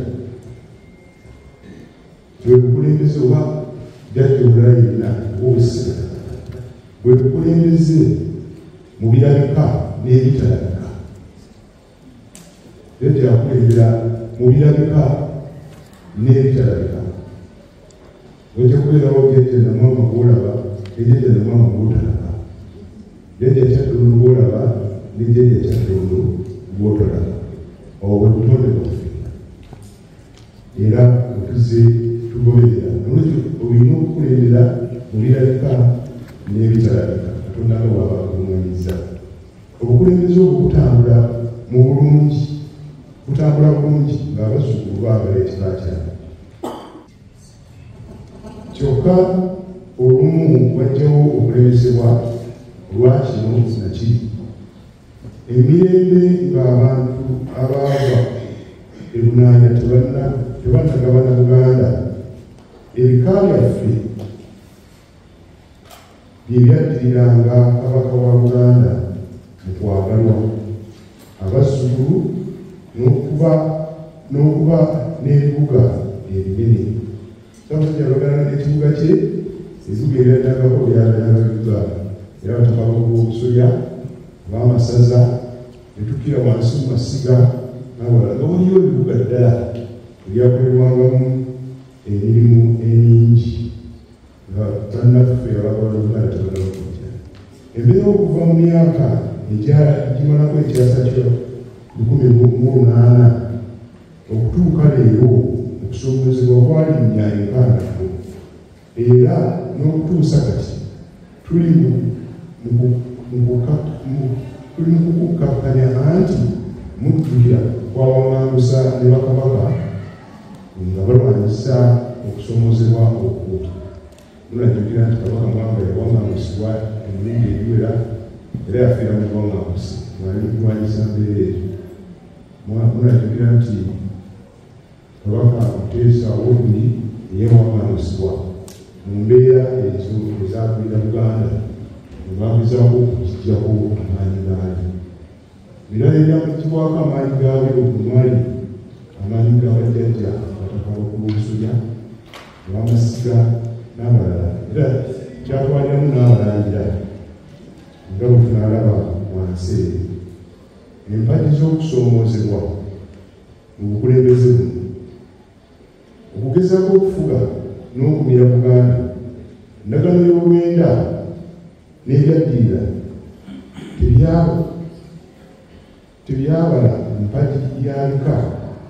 bwe bukulembeze oba jjajja omulala yenna ow'obusiga bwe bukulembeze mu birabika n'ebitalabika. Jjajja akulembera mu birabika n'ebitalabika. Ojja kubeerawo jjajja Namwama gw'olaba ne jjajja Namwama gw'otalaba, jjajja Kyaddondo gw'olaba ne jjajja Kyaddondo gw'otolaba. Obwo bwe butonde bwaffe era bwe tugoberera. Nolwekyo olina okukulembera mu birabika n'ebitalabika, Katonda nga bw'aba akulungamizza. Obukulembeze obwo butambula mu bulungi, butambula bulungi ng'abazzukulu baagala ekika kyabwe. Kyokka olumu wajjawo okulemesebwa olwa kino na kiri. Emirembe ng'abantu abaava e Bunaaya tebannagabana Buganda, ebika byaffe bye byaddiriranga Kabaka wa Buganda mu kwagalwa, abazzukulu n'okuba n'ebibuga ebinene. Ssaabasajja Abaganda n'ekibuga kye, ebibuga ebyaddangako byabeeranga bibuga, era Abataka b'Obusolya, ab'amasaza, ne tukkira wansi mu masiga n'abalala, nga waliyo ebibuga ddala ebyakolerwangamu emirimu emingi nga bannaffe abagabana Buganda tebannaba kujja. Embeera okuva mu myaka egimalako ekyasa kya 1800 okutuuka leero, okusoomoozebwa kwalinnya enkangafu, era n'okutuusa kati tuli mu kukkakkanya anti mujjukira kwawaŋŋangusa ne bakabaka nga balwanyisa okusoomoozebwa okwo. Munajjukira nti Kabaka Mwanga yawaŋŋangusibwa emirundi egiwera, era yafiira mu buwaŋŋangusi ng'ali mu kulwanyisa mbeera ezo. Munajjukira nti Kabaka Muteesa II yeewaŋŋangusibwa mu mbeera ezo ezaagwira Buganda nga bagezaako okugiggyako amaanyi gaayo. Birala ebyaggyibwako amaanyi gaabyo mwali amaanyi g'abajjajja Abataka abakulu b'Obusolya, ab'amasiga n'abalala, era kyatwaliramu n'abalangira nga bwe tunaalaba wansi eyo. Empagi z'okusoomoozebwa mu bukulembeze buno: okugezaako okufuga n'okumira Buganda, endagaano y'olwenda n'ebyaddirira tebyabala mpagi ya bika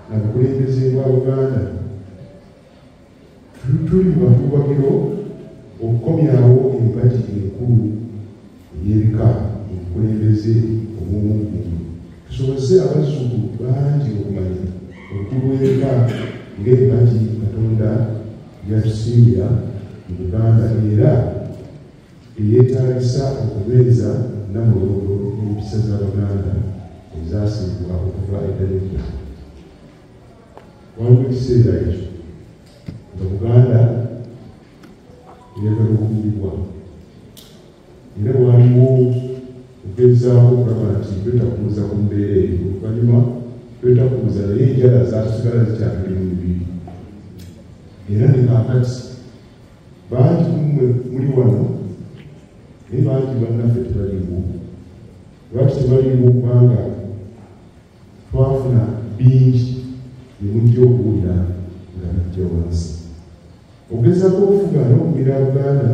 na bukulembeze bwa Buganda. Tuli mu katuubagiro okukomyawo empagi enkulu ey'ebika mu bukulembeze obw'omuggundu, tusobozese abazzukulu bangi okumanya obukulu bw'ebika ng'empagi Katonda gy'atusimbira mu Buganda era eyeetaagisa okubeeza Nnamulondo n'empisa z'Abaganda ezaasimbibwa okuva edda n'edda. Waliwo ekiseera ekyo nga Buganda eyagala okumiribwa, era waliwo okugezaako okulaba nti twetakuuza ku mbeera eyo. Oluvannyuma twetakuuza, naye enjala zaasigala zikyatuli mu mibiri. Era ne kaakati bangi ku mmwe muli wano, naye bangi bannaffe tebaliiwo. Lwaki tebaliiwo? Kubanga twafuna bingi bye mujja okuwulira nga bijja wansi. Okugezaako okufuga n'okumira Buganda,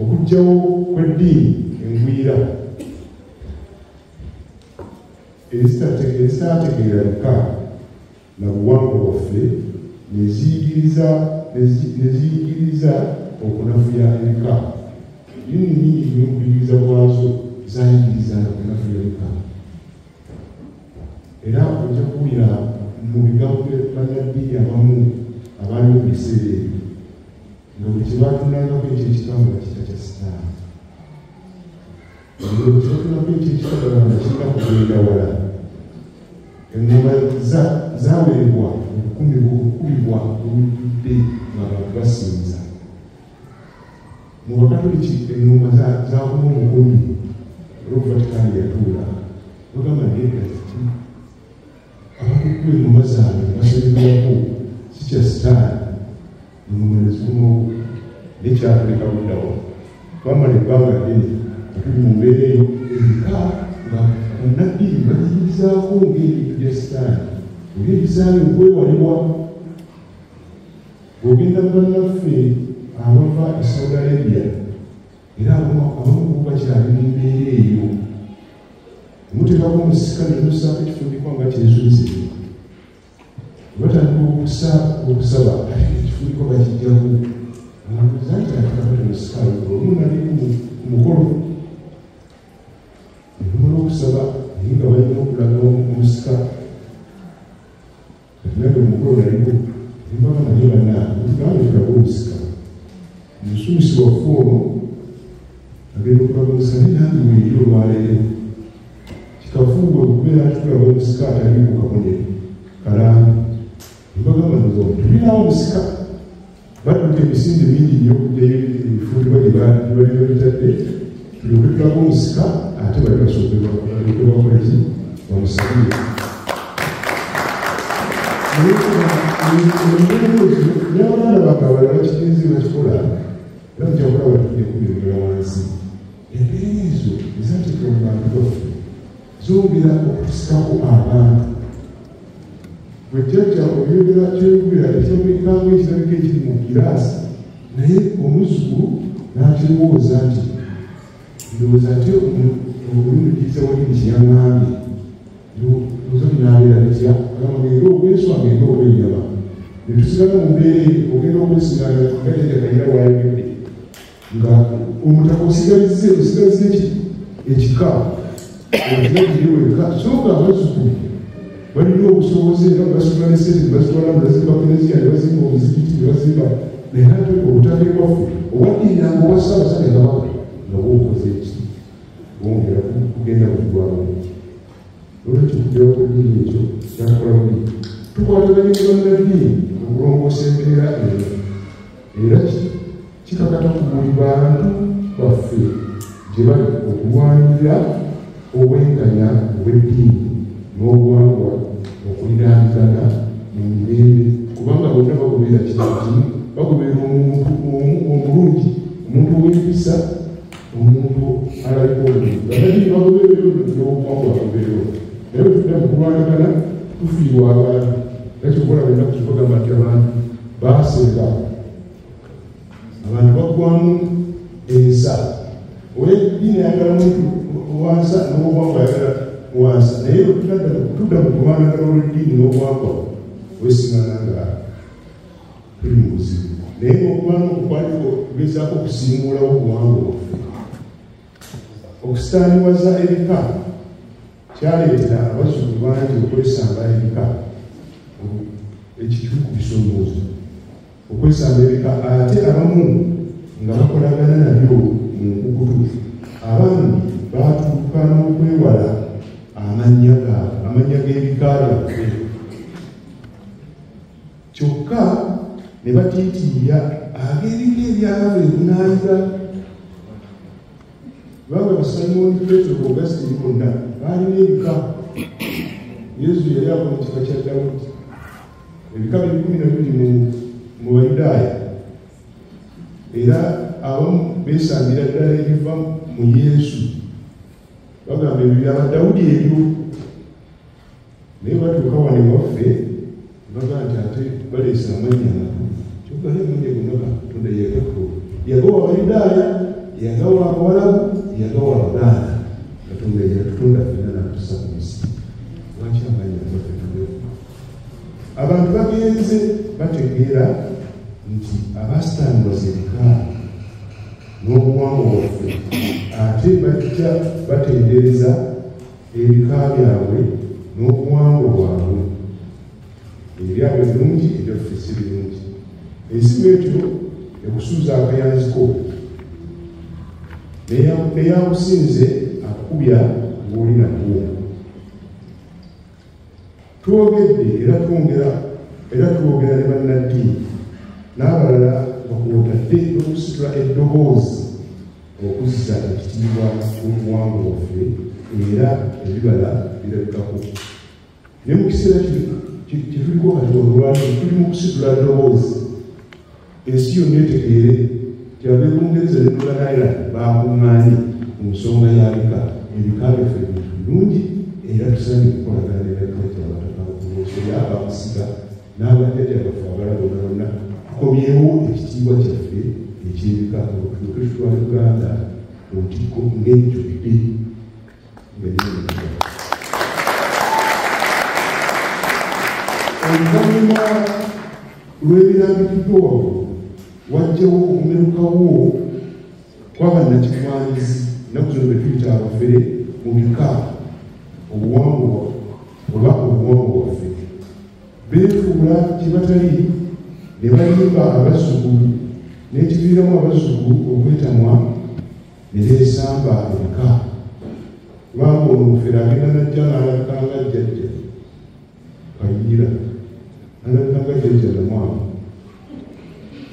okuggyawo kw'eddiini engwira ezitaategeera bika na buwangwa bwaffe, ne ziyigiriza okunafuya ebika. Ddiini nnyingi nnyo okuyigiriza kwazo zayigirizanga kunafuya bika. Era ojja kuwulira mu bigambo bannaddiini abamu abaaliwo mu biseera ebyo nga buli kye batunulangako eky'ekika nga bakiyita kya Sitaani. Buli kye batunulako eky'ekika nga kirina kugenda wala. Engoma zaawerebwa okukubibwa olujjudde ng'abantu basinza. Mu Bakatoliki engoma zaakoma obukumi olw'Obuvatikaani yatuula. Bagamba naye kati abakukuba engoma zaabwe basabirwako si kya Sitaani, engoma ne zikomawo, naye kyatuleka luddawa. Twamala ebbanga ddene nga tuli mu mbeera eyo, ebika nga bannaddiini bayigirizaako ng'ebintu bya Sitaani oba ebisaanye okwewalibwa. Bw'ogenda mu bannaffe abava e Saudi Arabia, era abamu ku bo bakyali mu mbeera eyo. Muteekako Okulaga omusika ne lussaako ekifundikwa nga kyezulize. Batandika okusaba ate ekifundikwa bakijjaku. Nalowooza nti ate kakati omusika ayogera olumu nali ku mukolo. Ne tumala okusaba naye nga balina okulaga omusika. Kati nange omukolo naliko ne mbagamba naye bannange tugambe tulage omusika. Omusumisi waffe ono agenda okulaga omusika naye nange weeri olwaleero. Kikafuuwe okubeera nti tulaga omusika ataliiko kabonero kalambe. Mbagamba nti tulinawo omusika. Badduka emisinde mingi nnyo okugyayo ebifundikwa gye bali babitadde tulyoke tulage omusika ate bali basooke balyoke bakole ki bamusabire. N'abaana bange abalala bakigenze bakikola era mujja kulaba tujja kubinyonyola wansi. Embeera ezo ezaateekebwa mu bantu baffe zongera okutusikako abantu. Bwe jjajja oyogera kyoyogera ekirabikanga ekirabika ekiri mu giraasi naye omuzzukulu n'akirowooza nti ndowooza ate olumujjiriza wa ddiini kye yaŋŋambye ndowooza binaabeera bitya agamba ngende okweswa ngende okwenyama ne tusigala mu mbeera eyo ogenda okwesiŋŋaana nga jjajja Kayira bw'ayogedde nga omutaka osigalizze ekika okiragire wekka so nga abazzukulu balina obusobozi era basula ne ssente ne bazitwala ne bazimba kereziya ne bazimba omuzikiti ne bazimba naye ate obutaka ewaffe obwaddiriranga obwa Ssaabasajja Kabaka nga bwokoze eki bwongera kugenda kuggwawo. Olwekyo okugyawo kw'eddiini ekyo kyakola bubi. Tukwataganye ne bannaddiini okulongoosa embeera eno era kikakata ku buli bantu baffe gye bali okulwanirira obwenkanya obw'eddiini n'obuwangwa okuliraanigana mu mirembe kubanga bonna bagoberera kintu kimu, bagoberera omuntu omulungi, omuntu ow'empisa, omuntu alabika obulungi. Bannaddiini bagoberera n'obuwangwa bagoberera. Naye bwe tudda mu kulwanagana tufiirwa abantu. Era ky'okola ennaku zino bagamba nti abantu baaseeka, abantu baggwamu ensa. Ow'eddiini ayagala muntu wansa n'obuwangwa ayagala wansa naye bwe tudda mu kulwanagana olw'eddiini n'obuwangwa weesiŋŋana nga tuli mu buzibu. Naye ng'okulwana okwo kwali kugezaako okusiimuulawo obuwangwa bwaffe. Okusitaaniwaza ebika kyaleetera abazzukulu bangi okwesamba ebika ekikulu ku bisoomoozo. Okwesamba ebika ate abamu nga bakolagana nabyo mu nkukutu. Abandi baatuuka n'okwewala amannya g'ebika byaffe. Kyokka ne batiitiibya ag'ebika ebyava ebunaayira. Kubanga ba Simoni Petero Augustine bonna baalina ebika. Yesu yali ava mu kika kya Dawudi. Ebika biri 12 mu Bayudaaya. Era abamu beesambira ddala ebiva mu Yesu. Bagamba ebyo bya Dawudi ebyo. Naye batuuka wano ewaffe bagamba nti ate baleese amannya amakulu. Kyokka ate amannya gonna Katonda ye yagakola. Yagawa Abayudaaya, yagawa Abawalabu, yagawa Abaganda. Katonda ye yatutonda ffenna n'atussa ku nsi. Lwaki amannya agaffe tugeekuba? Abantu bagenze bategeera nti abasitaaniwaza ebika n'obuwangwa bwaffe ate bajja batendereza ebika byabwe n'obuwangwa bwabwe. Ebyabwe birungi, ebyaffe si birungi. Ensi bw'etyo ekusuuza akayanziko neyakusinze akukubya ng'oli nakwo. Twogedde era twogera ne bannaddiini n'abalala nga kw'otadde n'okusitula eddoboozi okuzza ekitiibwa ky'obuwangwa bwaffe era ebibala birabikako. Naye mu kiseera kye tuliko kati olwaleero tuli mu kusitula ddoboozi. Ensi yonna etegeere nti ab'e Bungereza ne Northern Ireland baakuŋŋaanye ku nsonga ya bika. Ebika byaffe bintu birungi era tusaanye okukolagana ne bajjajja abataka Obusolya, abamusiga n'abajjajja baffe abalala bonna bonna tukomyewo ekitiibwa kyaffe eky'ebika tulyoke tutwale Buganda ku ntikko ng'ejjudde nga Olw'ebirambikiddwa waggulu, wajjawo okumerukawo kw'abannakigwanyizi ennaku zino be tuyita abafere mu bika obuwangwa oba obuwangwa bwaffe. Beefuula kye batali ne balimba abazzukulu n'ekiviiramu abazzukulu okwetamwa ne beesamba ebika. Kubanga ono omufere agenda n'ajja n'alabika nga jjajja Kayiira, n'alabika nga jjajja Namwama.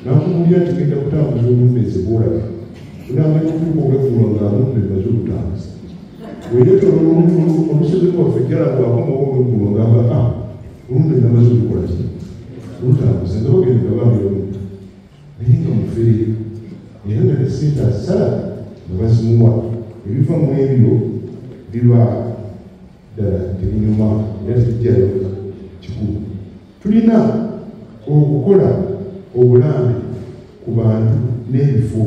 N'akubuulira nti genda kutambuza olumbe bw'olaba. Onaamanya okutuuka olweggulo ng'alumbe emaze okutambuza. Bw'eyeetooloola olusozi lwaffe jjala bw'akomawo olweggulo ng'agamba olumbe namaze olukola ki? Olutambuza nga bagenda nga bambira omuntu. Naye nga mufere era nga ne ssente azisala nga bazimuwa. Ebiva mu ebyo biba ddala tebinyuma era tebijjayo kikulu. Tulina okukola obulambe ku bantu n'ebifo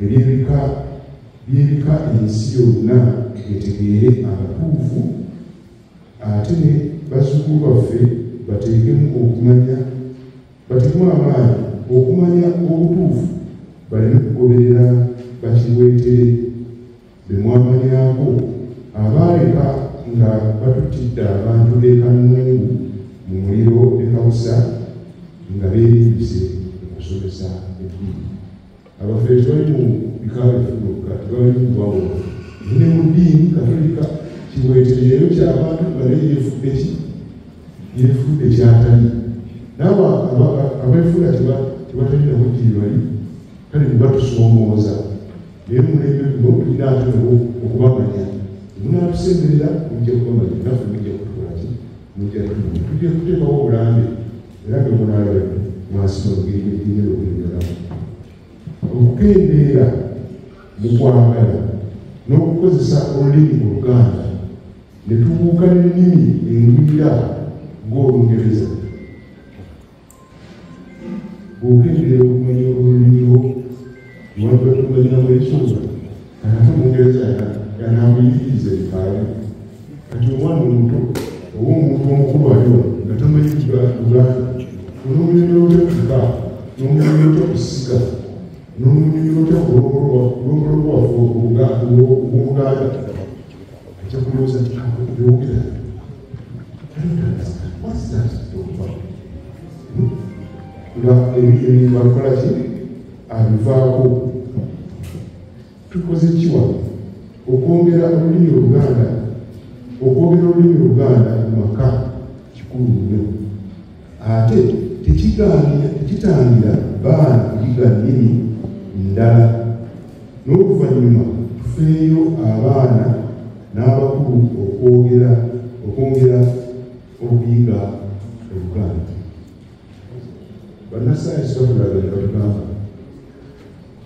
eby'ebika by'ebika ensi yonna etegeere abatuufu ate ne bazzukulu baffe bateekemu okumanya bateekemu amaanyi okumanya obutuufu baleme kugoberera bakibwetere be mwamanyako abaaleka nga batuttidde abantu b'e Kannungu mu muliro e Kawusa nga beerimbise okusomesa eddiini. Abafere tebali mu bika byaffe byokka, tebali mu buwangwa bwaffe. Ne mu ddiini Katolika kibwetere yayokya abantu nga naye yeefudde ki? Yeefudde ky'atali. N'abo abeefuula tebatali nabo gye bali, kale ne batusoomooza. Naye omulembe guno tulina ate nabo okubamanya. Munaatusemberera mujja kubamanya, naffe mujja kutukola ki? Mujja kutumanya. Tujja kuteekawo obulambe era nga munaalaba mwasima ngeri gyegenda okunyonnyolamu. Okukendeera mu kwagala n'okukozesa olulimi Oluganda ne tubuuka n'ennimi engwira ng'Olungereza. Bw'okendeera okumanya olulimi lwo newandibadde omanyiramu ensonga, kati ate Omungereza y'anaakuyigiriza ebikaayo. Kati omwana omuto oba omuntu omukulu ali wano nga tamanyi Luganda, onoomunyonnyola otya ku kika, n'omunyonnyola otya ku ssiga, n'omunyonnyola otya ku lulombolombo lwaffe olw'Obuganda? Ajja kulowooza nti byogera. I don't understand. What's that talk about? Nga ebintu abikola ki? Abivaako. Tukoze ki wano? Okwongera olulimi Oluganda, okwogera olulimi Oluganda mu maka kikulu nnyo. Ate tekitangira baana kuyiga nnimi ndala. N'oluvannyuma tufeeyo abaana n'abakulu okwongera okuyiga Oluganda. Bannassaayansi batulaga ne batugamba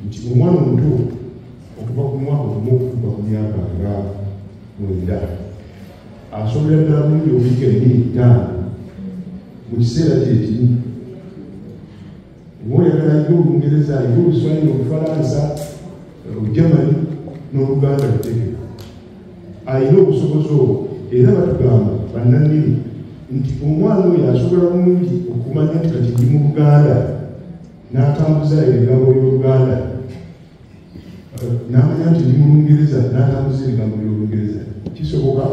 nti omwana omuto okuva ku mwaka gumu okutuuka ku myaka nga 9 asobolera ddala bulungi okuyiga ennimi 5 mu kiseera kye kimu. Oba oyagala ayiga Olungereza, ayiga Oluswayiri, Olufalansa, Olugermani n'Oluganda luteekeko. Alina obusobozi obwo era batugamba bannannimi nti omwana oyo asobola bulungi okumanya nti kati ndi mu Luganda n'atambuza ebigambo by'Oluganda, n'amanya nti ndi mu Lungereza n'atambuza ebigambo by'Olungereza. Kisoboka.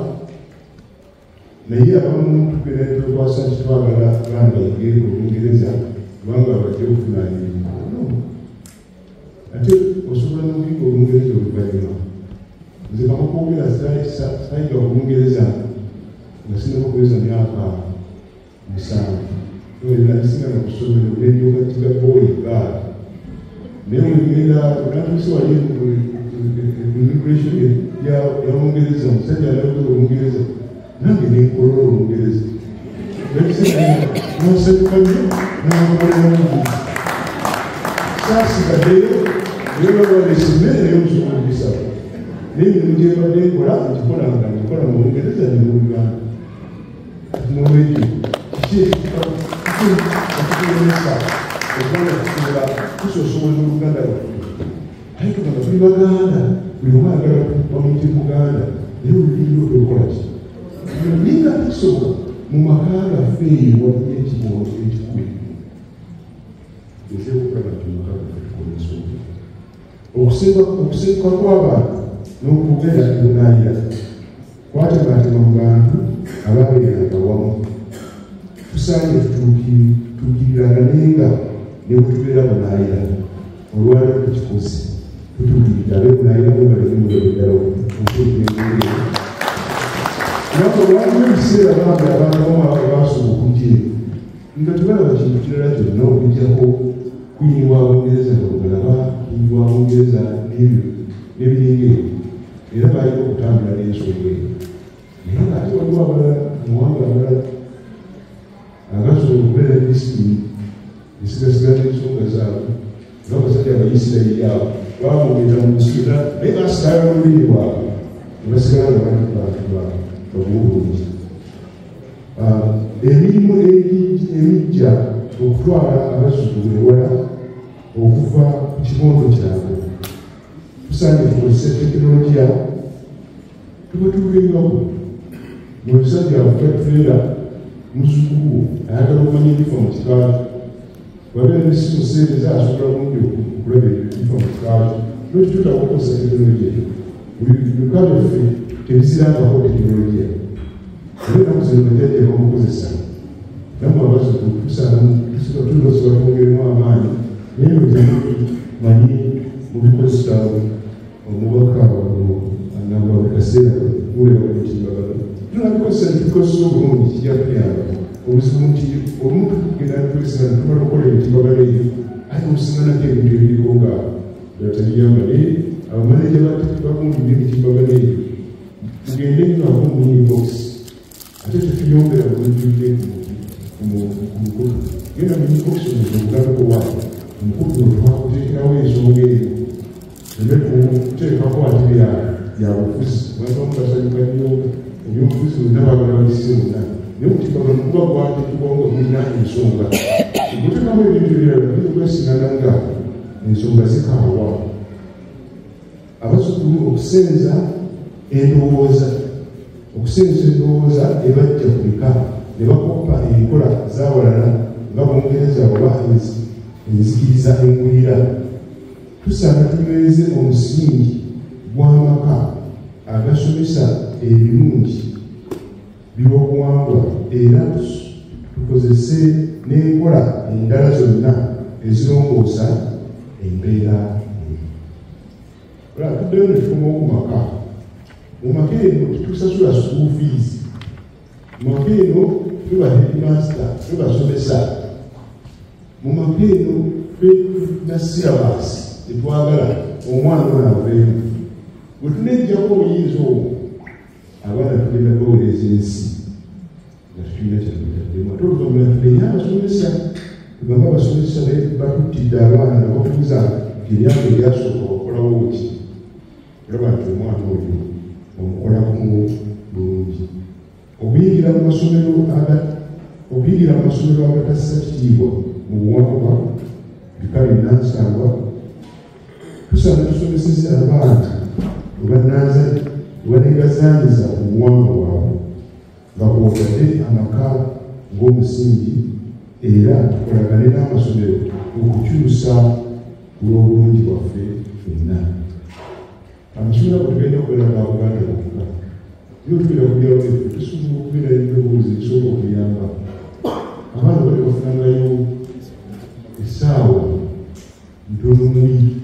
Naye abamu tugenda twekwasa nti twagala baana bayige Olungereza kubanga bajja okufuna emirimu. No. Ate osobola n'okuyiga Olungereza oluvannyuma. Nze kamakwogera sayiga Olungereza nga sinnaba kuweza myaka 7. Nagisingana ku ssomero ne ndyoka njiga boy girl. Naye bwe ngenda natuuse wali immigration ya Bungereza, omusajja ayogera Olungereza nange ne nkolola Olungereza. Nasanyuka nnyo n'amukolera bulungi. Saasigaddeyo naye balwalesa emmere naye omusobola okugisaba. Naye emirimu gye mbadde nkola ngikola nga ngikola mu Lungereza ne mu Luganda. N'olwekyo kiki ekitulemesa okubanga tusobola tusoosowaza Oluganda lwaffe? Aye tugamba tuli Baganda, buli omu ayagala bamuyite Muganda, naye olulimi lwo tolukola ki? Naye nga tekisoboka mu maka gaffe eyo waliyo ekikulu ekikulu. Okusenguka kw'abantu n'okugenda ebunaayira kwatematema mu bantu ababeeranga wamu. Tusaanye tutuukiriraganenga ne bwe tubeera bunaayira. Olwaleero tukikoze, tutuukiridde ab'ebunaayira mwebale ddala okutuukirira. Kubanga waliwo ebiseera bambi abantu abamu abaasooka okujja eno nga tebalaba kintu kirala kyonna okuggyako Queen wa Bungereza nga bwe King wa Bungereza n'ebiringa ebyo, era baalina okutambula n'ensonga eyo. Naye ng'ate waliwo abalala mu mawanga amalala agasobola okubeera disipulini esigasigala n'ensonga zaabwe, ng'abasajja Abayisirayiri abo baabongeza mu nsi yonna naye baasigala n'olulimi lwabwe ne basigala nga bali bantu bagumu bulungi. Emirimu emiggya okutwala abazzukulu ewala okuva ku kibondo kyabwe. Tusaanye tukozese tekinologiya tubatuulengako. Omusajja avuga tuleera muzzukulu ayagala okumanya ebifa mu kika kye. Bw'abeera n'essimu seereza asobola bulungi okulaba ebifa mu kika kye. Lwaki twetaaga okukozesa tekinologiya? Bika byaffe tebizirangako tekinologiya. Era ennaku zino bajjajja bamukozesa. Nammwe abazzukulu tusaana tusobola twongeremu amaanyi naye manyi mubikozesa omubaka nagwa buli kaseera mubeera ku mutimbagano. Tunabikozesa ne tubikozesa obulungi kijja kutuyamba. Obuzibu nti olumu tugenda twesanga ne tumala okukola emitimbagano eyo ate osinganako ebintu ebiriko nga tebiyamba. Naye abamaneja bagundi b'emitimbagano eyo mugende nnyo abo mu inbox ate tetuyombera bulujjudde ku mukutu. Genda mu inbox omugambeko waawe omukutu guno twakuteekerawo ensonga eyo tuleme kuteekako ate bya bufuzi. Abantu abamu basanyuka nnyo ebyobufuzi bonna baagala babisse bonna, naye omutimbagano guba gwateekebwawo nga gulina ensonga. Guteekamu ebintu ebirala biyinza okwesiŋŋana nga ensonga zikaawa. Abazzukulu okusenza endowooza ebajja ku bika ne bakoppa enkola z'abalala nga Bungereza oba enzikiriza engwira. Tusaana tunyweze omusingi gw'amaka agasomesa ebirungi by'obuwangwa era tukozese n'enkola endala zonna ezirongoosa embeera eyo. Olaba tuddeyo ne tukomawo ku maka. Mu maka eno tetusasula school fees. Mu maka eno tuba headmaster, tubasomesa. Mu maka eno tulina syllabus tetwagala omwana ono aveemu. Bwe tuneggyako obuyinza obwo abaana tugenda kubaweereza ensi nga tetulina kyatutaddemu. Ate oluvannyuma tunenye abasomesa, tugambe abasomesa batuttidde abaana nga bakubuuza nti emyaka egyasooka wakolawo ki? Olaba nti omwana oyo omukolako bulungi. Okuyingira mu masomero agatassa kitiibwa mu buwangwa bika binnansangwa, tusaana tusomeseze abaana bwe baneegazaanyiza ku buwangwa bwabwe nga kw'otadde amaka ng'omusingi, era tukolagane n'amasomero okukyusa ku lw'obulungi bwaffe ffenna. Amasomero ago tugenda kubeera ga Buganda bwokka. Naye tubeera ku byalo byaffe tusobola okubeera eddoboozi erisobola okuyamba. Abaana bali bafunangayo essaawa ntono mu wiiki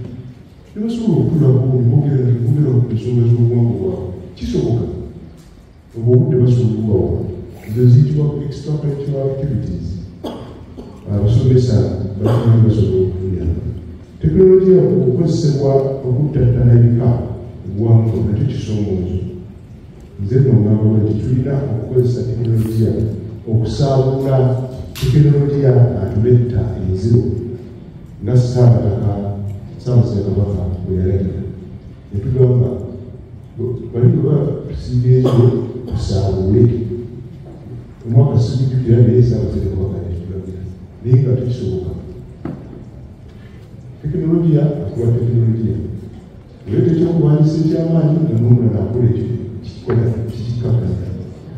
ne basobola okutuulako ne boogera ku nsonga z'obuwangwa bwabwe. Kisoboka obwo obudde basobola okubawa. Ezo ziyitibwa extracurricular activities. Abasomesa bakimanyi basobola okutuyamba. Tekinologiya okukozesebwa okuttattana ebika obuwangwa nakyo kisoomoozo. Nze nno ngamba nti tulina okukozesa tekinologiya okusaabula tekinologiya atuletta enziro nga Ssaabataka Ssaabasajja Kabaka bwe yalagira. Ne tugamba bali bwe batusiiga enziro tusaabule. Omwaka sigujjukira naye Ssaabasajja Kabaka yatulagira naye nga tekisoboka. Tekinologiya akuba tekinologiya. Oleeta ekyokulwanyisa eky'amaanyi nga n'omulala akola ekyo kikola kikikkakkanya.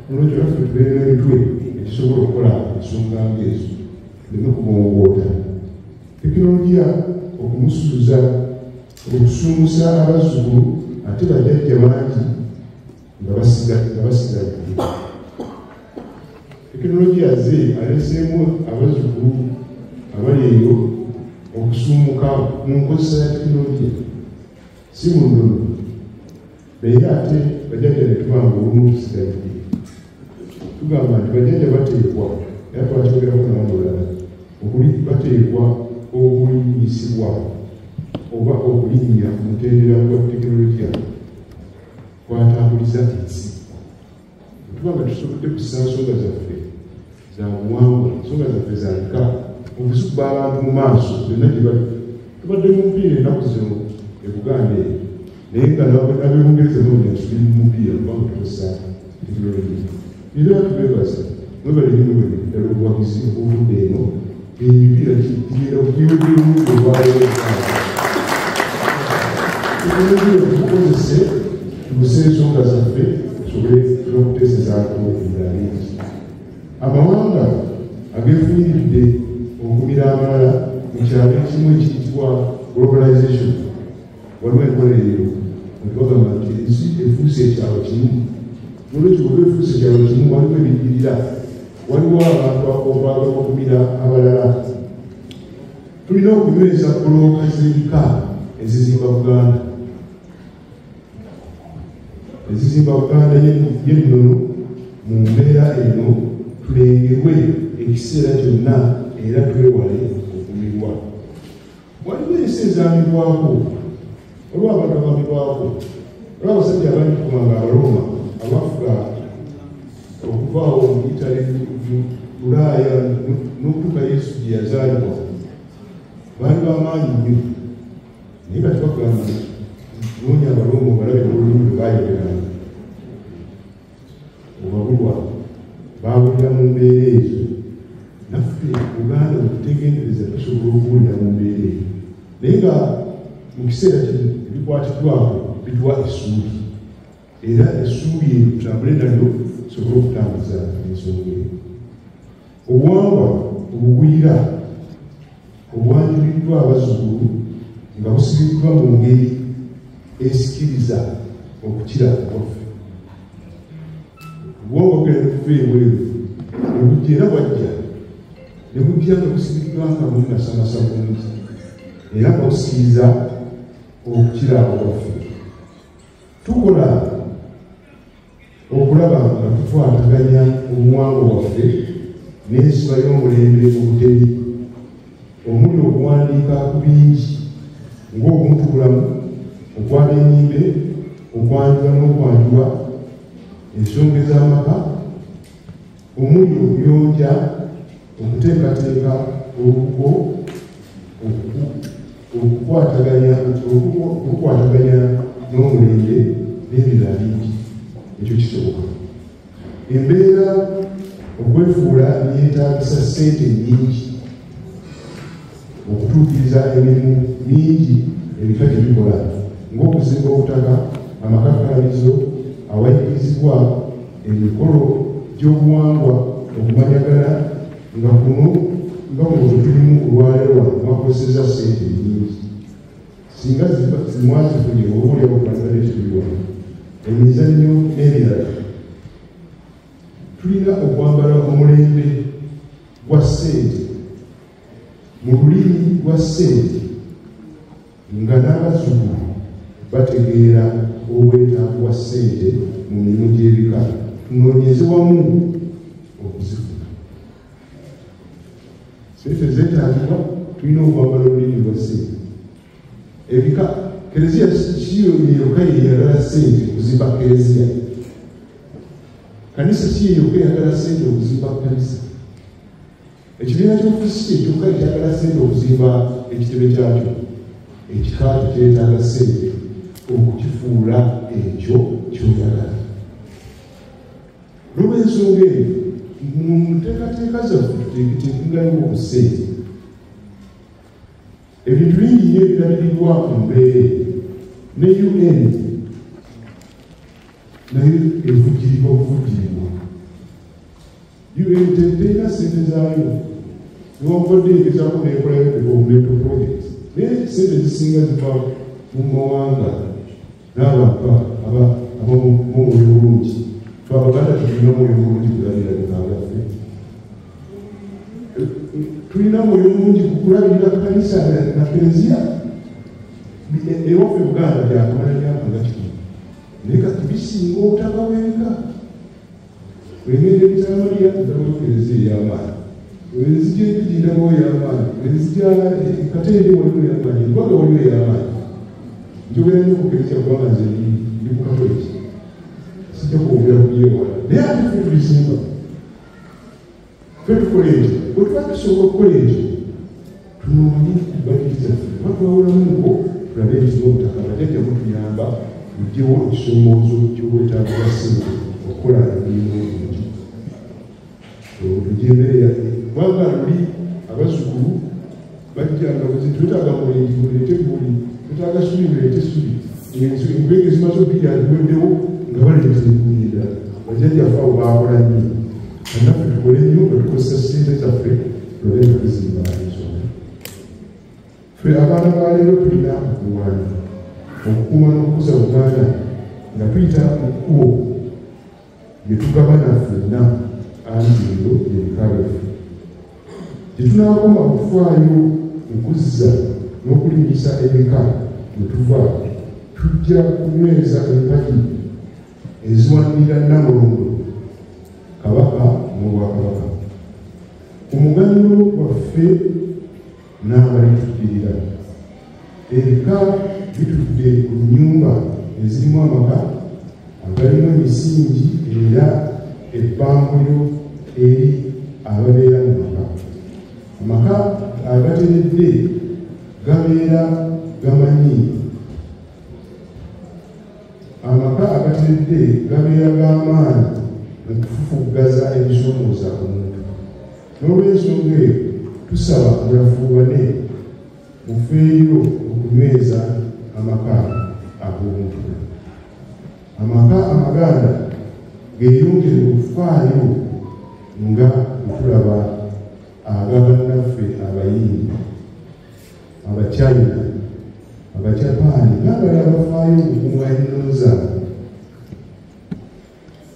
Nolwekyo naffe tubeere n'emitwe egisobola okukola ensonga ng'ezo tuleme kubongoota. Tekinologiya okumusuuza Okusuumusa abazzukulu ate bajjajja bangi nga basigadde. Tekinologiya ze aleeseemu abazzukulu abali eyo okusuumuka mu nkozesa ya tekinologiya si mu nnono, naye ate bajjajja ne tubanga olumu tusigadde. Tugamba nti bajjajja bateekwa, era twakyogerako n'omulala, bateekwa okulinnyisibwa oba okulinnya ku mutendera gwa tekinologiya kwatambuliza ensi. Bwe tuba nga tusobodde kussa nsonga zaffe za buwangwa, ensonga zaffe za bika, okuzikuba abantu mu maaso byonna gye bali. Tubadde mu mupiira ennaku zino e Buganda eyo, naye nga n'ab'e Bungereza noonya tuli mu mupiira kubanga tukozesa tekinologiya. Era tubeebaza, mwebale nnyo mwebale ddala obuwagizi obuvudde eno, emipiira gigenda giwedde olwaleero. Tekinologiya tukozese tubuse ensonga zaffe tusobole n'okuteesezaako ebirala bingi. Amawanga ageefunyiridde okumira amalala mu kyalo ekimu ekiyitibwa globalization, waliwo enkola eyo bagamba nti ensi efuuse ekyalo kimu. Nolwekyo bwe efuuse ekyalo kimu waliwo ebiddirira, waliwo abantu okwagala okumira abalala. Tulina okunyweza bbulooka z'ebika ezizimba Buganda. Ezizimba Buganda y'ennono mu mbeera eno tulengerwe ekiseera kyonna era twewale okumirwa. Waliwo ensi ezamirwako, waliwo abantu abamirwako, waliwo abasajja abalikumanga Abaroma abafuga okuvaawo mu Italy, Bulaaya n'okutuuka Yesu gye yazaalibwa. Baali b'amaanyi nnyo, naye kati bagamba noonya Abaroma obalabe n'olulimi lwe baayogeranga. Obabulwa baawulira mu mbeera ezo. Naffe Buganda bwe tutegendereza tusobola okuwulira mu mbeera eyo, naye nga mu kiseera kino ebikwatiddwako bituwa essuubi, era essuubi eyo tutambule nalyo tusobole okutambuza ensonga eyo. Obuwangwa obugwira obwanjuliddwa abazzukulu nga busibiddwa mu ngeri esikiriza okukira okwaffe. Obuwangwa bugenda kuva ebweru ne bujja era bwajja ne bujja nga busibiddwa nga bumasamasa bulungi era nga busikiriza okukira okwaffe. Tukola okulaba nga tukwataganya obuwangwa bwaffe n'ensiba y'omulembe obutebi omuli okuwandiika ku bingi ng'obuntubulamu, okwaba ennyimbe, okwanjula n'okwanjulwa, ensonga ez'amaka, omuli okuyonja, okuteekateeka olubugo, okukwataganya n'omulembe n'ebirala bingi. Ekyo kisoboka. Embeera okwefuula yeetaagisa ssente nnyingi okutuukiriza emirimu mingi ebika gye bikola ng'okuzimba obutaka, amakakkalabizo, awayigirizibwa, emikolo gy'obuwangwa, okumanyagana nga kuno nga kuno bwe tulimu olwaleero wano mwakozesezza ssente nnyingi. Singa mwazifunye oba oliawo twandibadde tetuli wano. Emizannyo n'ebirala. Tulina okwambala omulembe gwa ssente mu lulimi lwa ssente nga n'abazzukulu bategeera obwetaavu bwa ssente mu mirimu gy'ebika, tunoonyeze wamu okuzifuna. Ssente zeetaagibwa, tulina okwambala olulimi lwa ssente. Ebika, Kereziya si yokka yeyagala ssente okuzimba kereziya. Kanisa si yokka eyagala ssente okuzimba kanisa. Ekibiina ky'obufuzi si kyokka ekyagala ssente okuzimba ekitebe kyakyo. Ekika kyo kyetaaga ssente okukifuula ekyo ky'oyagala. N'olw'ensonga eyo, mu nteekateeka zaffe tuteeketeekengayo ku ssente. Ebintu bingi nnyo ebirabiriddwa mu mbeera ne UN nayo evujjirirwa obuvujjirirwa. UN terina ssente zaayo, newankubadde egezaako n'ekolayo developmental projects, naye ssente zisinga ziva mu mawanga n'abantu ab'omwoyo omulungi. Ffe Abaganda tulina omwoyo omulungi kulabirira ebika byaffe, tulina omwoyo omulungi ku kulabirira kkanisa na kereziya. Ewaffe Buganda byakamala myaka nga 100, naye kati bisinga obutaka bw'ebika. Wengenda ebitamaliya ndabayo kereziya ey'amaanyi, wenzija Empigi ndabayo ey'amaanyi, wenzija Katende waliwo ey'amaanyi, Lubaga waliwo ey'amaanyi. Njogera nnyo ku kereziya kubanga nze ndi Mukatoliki, sijja kwogera ku byewala, naye ate ffe tulisimba, ffe tukola ekyo. Bwe tuba tusobola okukola ekyo, tunoonye bajeti zaffe, tuba twawulamuko tulabe ekizibu obutaka. Bajjajja mutuyamba tuggyewo ekisoomoozo ky'obwetaavu bwa ssente okukola emirimu obulungi. Tujja emmere yaffe, kubanga luli abazzukulu bajjanga buzi, twetaaga mulenzi muleete guli, twetaaga ssubi muleete ssubi, engwege zimaze obbiri aziweddewo nga baleeta ebiguli endala. Bajjajjaffe abo baakola nnyo, bannaffe tukole nnyo nga tukozesa ssente zaffe tulabe nga tuzimba ensonga. Ffe abaana ba leero tulina okulwana okukuuma n'okukuza Buganda nga tuyita mu kkubo lye tugabana ffenna, anti eryo ly'ebika byaffe. Tetunaakoma okufaayo okuzza n'okulinyisa ebika mwe tuva, tujja kunyweza empagi eziwanirira Nnamulondo, Kabaka n'Obwakabaka ku muganyulo gwaffe n'abalituddirira. Ebika bitudde ku nnyumba ezirimu amaka agalimu emisingi era ebbanguliro eri ababeera mu maka. Amaka agateredde gabeera gamanyi, amaka agateredde gabeera g'amaanyi mu kufufuggaza ebisoomooza omuntu. N'olw'ensonga eyo tusaba mulafuubane mufeeyo okunyweza amaka ag'omuntu. Amaka amaganda geeyongere okufaayo nga bwe tulaba ag'abannaffe Abayindi, Abachina, Abajapaani n'abalala bafaayo okukuuma ennono zaabwe,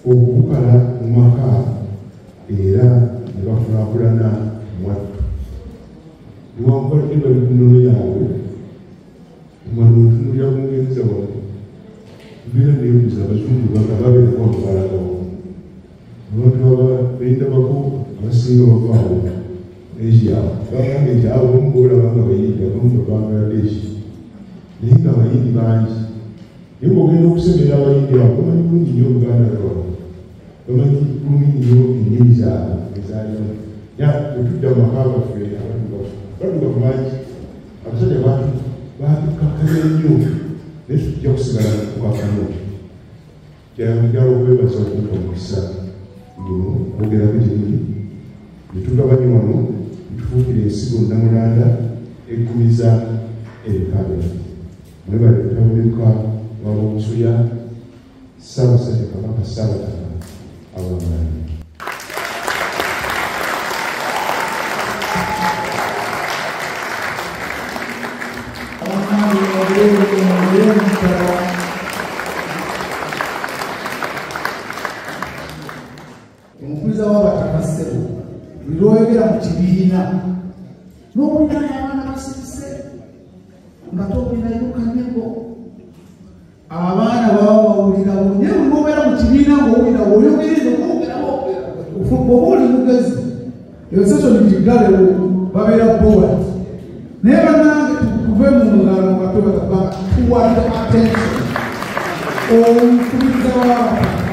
okukala mu maka era ne bakulaakulana mwattu. Newankubadde bali ku nnono yaabwe, wano ntunuulira Bungereza wano, mbeera neebuuza Abazungu babeerako wano balagawo. Abantu bendabako abasinga bavaawo Asia, bagambye nti abo abamu boolaba nga Bayindi, abamu Bangladesh, naye nga Abayindi bangi. Naye bw'ogenda okusemera Abayindi abo bamanyi bulungi nnyo Oluganda lwabwe, bamanyi bulungi nnyo ennimi zaabwe ezaalimu. Bwe tudda mu maka gaffe abaddugavu bangi, abasajja baatukakkanya nnyo, naye tujja kusigala kukakkanya. Njagala okwebaza okumpa omukisa guno okwogerako gye muli, ne tugabanye wano tufuukire ensigo Nnamulanda eggumiza ebika byaffe. Mwebale ttabamiruka w'Abobusolya, Ssaabasajja Kabaka Ssaabataka awangaale. Omukuliza w'abataka ssebo buli lw'oyogera mu kibiina n'owulira ng'abaana basirise nga towulirayo kanyego, abaana baba bawulirawo. Naye buli lw'obeera mu kibiina ng'owulira oyogera bw'oba oli mugezi, eyo session giggalewo, babeera bored. Naye bannange tukuve mu ngalo nga twebaza kubanga tuwadde attention omukuliza w'abataka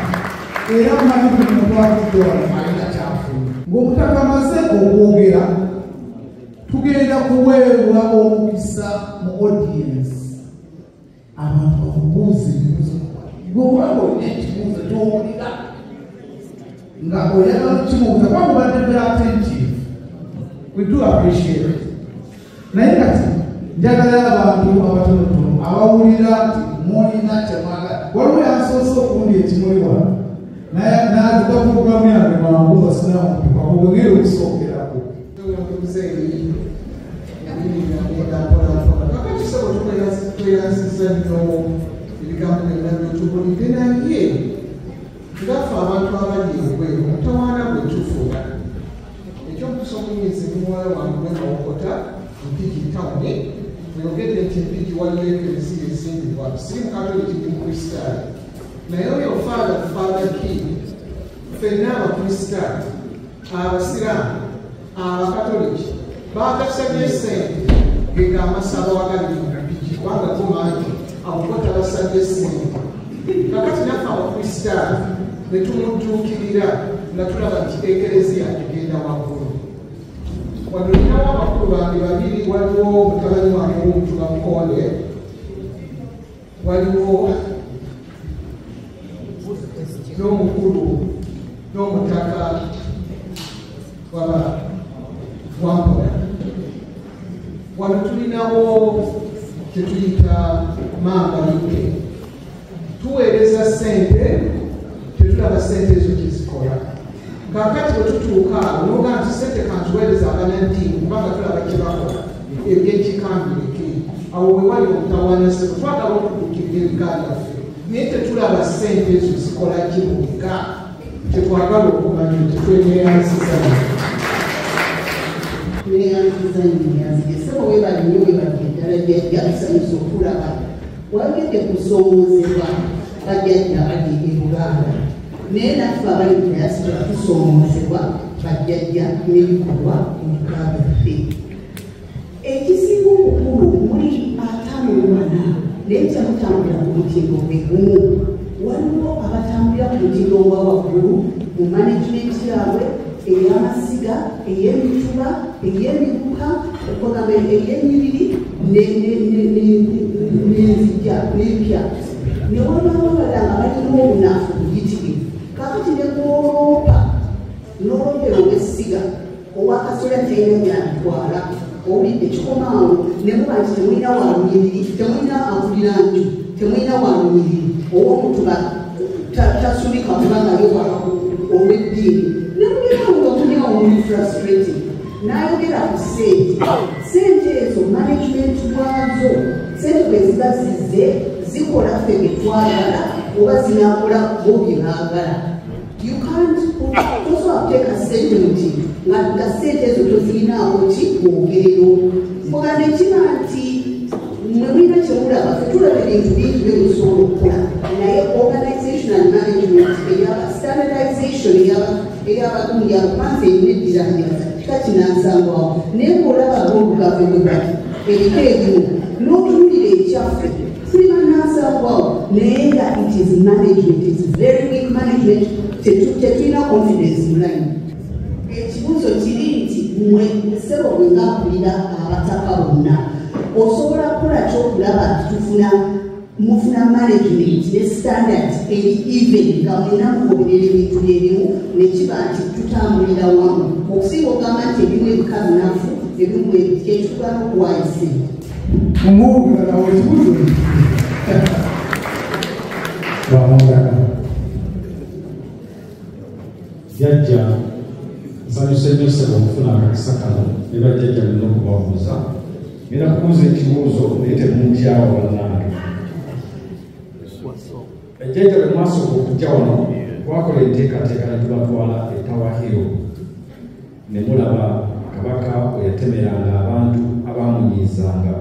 era mmanyi buli muntu atudde wano alina ky'afuna. Ng'omutaka amaze okwogera, tugenda kuweebwa omukisa mu audience abantu bakubuuza ebibuuzo. Bw'obanga olina ekibuuzo ky'owulira nga oyagala okukimubuuza, kubanga obadde very attentive, we do appreciate it. Naye kati njagala abantu abatonotono abawulira nti mulina kyemwagala. Waliwo yansoose okundi ekimuli wano n'avuga puroguramu yange mangu nga sinamupima kubwegere okusookerako. Kakati ssebo Tweyanziza nnyo ebigambo byonna byotubulidde, naye ngaffe abantu abali ebweru omutawaana bwe tufuna ekyokusa omuyinzi ni muwala wange wemawokota Mpigi tawuni mweyogedde nti Mpigi waliwo ekereziya ezimbibwa, si mukatoliki ndi mukristaayo, naye oyo Father King, ffenna abakristaayo, abasiraamu, abakatoliki bagasabye sente gega amasabo agali mu Mpigi kubanga go mangi, abo bo tabasabye sente. Kakati naffe abakristaayo ne tumutuukirira nga tulaba nti ekereziya egenda waggulu. Wano ninawo abakulu bange babiri, waliwo mutabani wange ow'Omutuba Mukonde, waliwo n'omukulu n'omutaka waba Wampola. Wano tulinawo kyetuyita Mamba UK. Tuweereza ssente, tetulaba ssente ezo kyezikola. Kaakati bwe tutuuka awo n'ogaa nti ssente kanziweereza abanaddiini kubanga tulaba kye bakola ebyekikambireke. Awo we wali omutawaana ssebo, twagala okutuukirira ebika byaffe naye tetulaba ssente ezo zikola ki mu bika. Tetwagala okumanya tetweneyanziza. Neyanziza nnyo ssebo, weebale nnyo, weebale ddala jjajja, tusanyusa okulaba. Wayogedde kusoomoozebwa bajjajja abali e Buganda, naye naffe abali mu diaspora tusoomoozebwa bajjajja n'ebikolwa mu bika byaffe. Ekisinga obukulu muli 54 naye temutambulira ku mutindo gwe gumu. Waliwo abatambulira ku mutindo ogwa waggulu mu management yaabwe ey'amasiga, ey'emituba, ey'emiguka, okugamba ey'enyiriri n'enzija n'empya. Ne wabaawo abalala nga balina obunafu buyitirivu. Kaakati ne gw'oloopa n'olopera ow'essiga owakasolya talina gy'abitwala, owulidde kikomaawo ne muba nti temulina walunyiriri, temulina akulira nju, temulina walunyiriri, ow'omutuba tasumika kubanga ye ow'eddiini. Ne mubeerawo nga mulina omuli frustrating. N'ayogera ku ssente, ssente ezo management bwazo, ssente bwe ziba zizze zikola ffe bye twagala oba zinaakola bo bye baagala. You can't put, tosobola kuteeka ssente mu kintu nga ssente ezo tozirinaako ki bwogerero. Ogamba ekiba nti mwe mulina kye mulaba, ffe tulaba ebintu bingi bye musobola okukola, naye organization and management eyaba standardization ey'abagundi abo kubanza erina eddiranjaza kika kinansangwawo, naye ng'olaba ab'olugave bwe bati ebika ebimu n'otunulira ekyaffe tuli bannansangwawo, naye nga it is management, it is very weak management, tetulina confidence mu line. Ekibuuzo kiri nti mmwe ssebo bwe ng'akulira abataka bonna osobola kukola ky'okulaba nti tufuna mufuna management ne standard eri even nga mwena mugoberera ebintu byebimu ne kiba nti tutambulira wamu, okusinga okugamba nti ebimu ebika binafu ebimu kyekitugaana okuwaayo ssente. Omwogana ekibuuzo bwamwogana. Jjajja nsanyuse nnyo ssebo okufuna akakisa kano ne bajjajja nina okubabuuza. Ngenda kubuuza ekibuuzo naye temuntyawo bannange. Ejjajja bwe mwasooka okujja wano twakola enteekateeka ne tubatwala e Tower Hill ne mulaba kabaka bwe yatemeranga abantu abaamunyiizanga,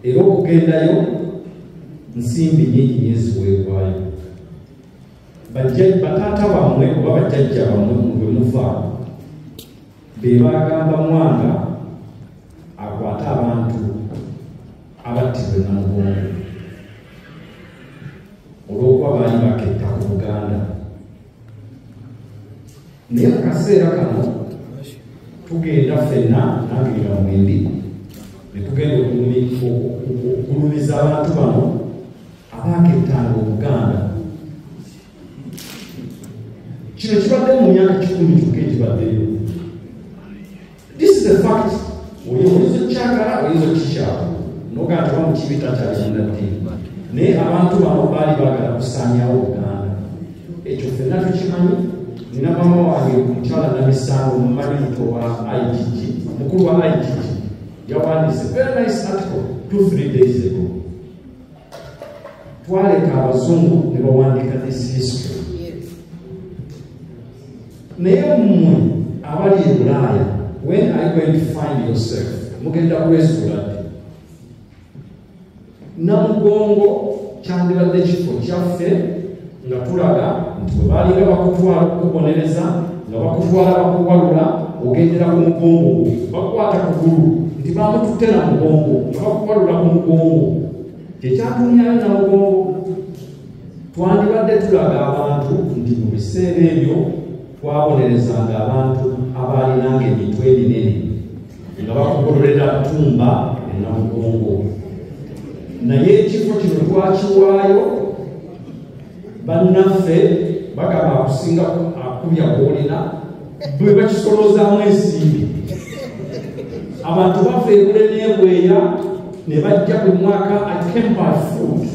era okugendayo nsimbi nnyingi nnyo eziweebwayo. Bataata bammwe oba bajjajja bammwe bwe muva be baagamba Mwanga akwate abantu abattibwa e Namugongo olw'okuba baali baketta ku Buganda. Naye mu kaseera kano tugenda ffenna nange nga mwendi ne tugenda okugulumiza abantu bano abaakettanga Obuganda. Kino kibadde mu myaka 10 kyokka ekibaddeyo. This is a fact. Oyinza okyagala, oyinza okikyala n'ogamba nti oba mukibi takyali munnaddiini, naye abantu bano baali baagala kusaanyaawo Buganda. Ekyo ffenna tukimanyi. Nina maama wange omukyala Namisango, mumanyi muto wa IGG, mukulu wa IGG, Yawandiise very nice article 2-3 days ago. Twaleka abazungu ne bawandiika this history. Naye mmwe abali e Bulaaya, when are you going to find yourself? Mugenda kwezuula ddi? Namugongo kyandibadde kifo kyaffe nga tulaga nti bwe baalinga bakutwala okukubonereza, nga bakutwala bakuwalula, ogendera ku mugongo, bakwata kugulu nti bamututte na mugongo, nga bakuwalula ku mugongo. Kyekyatuumyayo Namugongo. Twandibadde tulaga abantu nti mu biseera ebyo twabonerezanga abantu abaalinanga emitwe eminene nga bakugololera ttumba e Namugongo. Naye ekifo kino twakiwaayo bannaffe bagamba akusinga akubya gw'olina, bwe bakisolozaamu ensimbi. Abantu bava ebule n'ebweya ne bajja buli mwaka. I came by foot.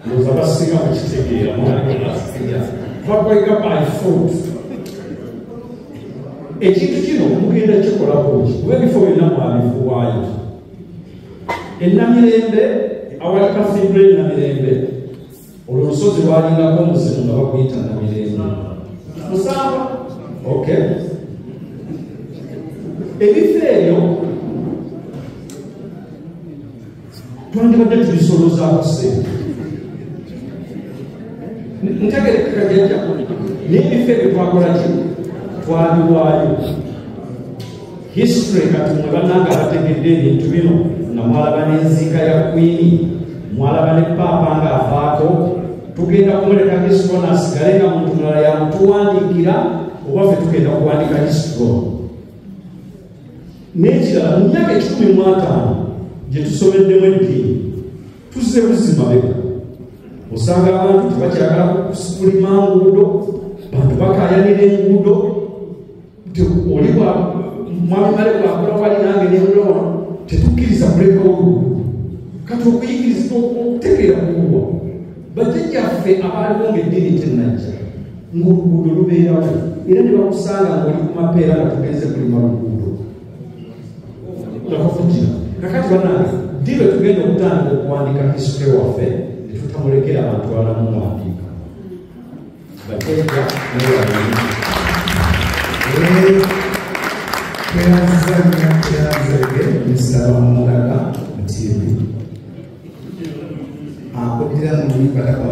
Ndowooza basinga mukitegeera, bakweka by foot. Ekintu kino mugenda kikolako ki? Kuba ebifo byonna mwabifuwaayo. Ennamirembe, awali cathedral Namirembe, olwo olusozi lwalingako omuzimu nga bakuyita Namirembe. Musamba? Okay. Ebifo ebyo twandibadde tubisolozaako ssente. Ntegerekeka jjajja, n'ebifo ebyo twakola ki? Twabiwaayo. History kati mwe bannange abategedde ebintu bino, nga mwalaba n'enziika ya Kwini, mwalaba ne Paapa ng'avaako, tugenda kumuleka history n'asigale nga muntu mulala yamutuwandiikira, oba ffe tugenda kuwandiika history. N'ekirala, mu myaka 150 gye tusomeddemu eddiini, tuzze buzimabega. Osanga abantu tebakyagala kulima nguudo, bantu bakaayanira enguudo, oli mwami Male bw'akola wali nange nengula wano, tetukkiriza kulekawo oluguudo. Kati okuyigiriza okutegeera kuwa bajjajjaffe abaaliwo ng'eddiini tennajja, ng'oluguudo lubeerawo, era ne bakusanga ng'oli ku mapeera nga tugenze kulima luguudo nga bakugira. Kakati bannange, ddi lwe tugenda okutandika okuwandiika history waffe ne tutamulekera abantu balala muwandiika? Bajjajja nebalimi. Tweyanziza nnyo, tweyanzege Mr. Bamulaga Mukiibi. Akuddira mu lulimi Bataka.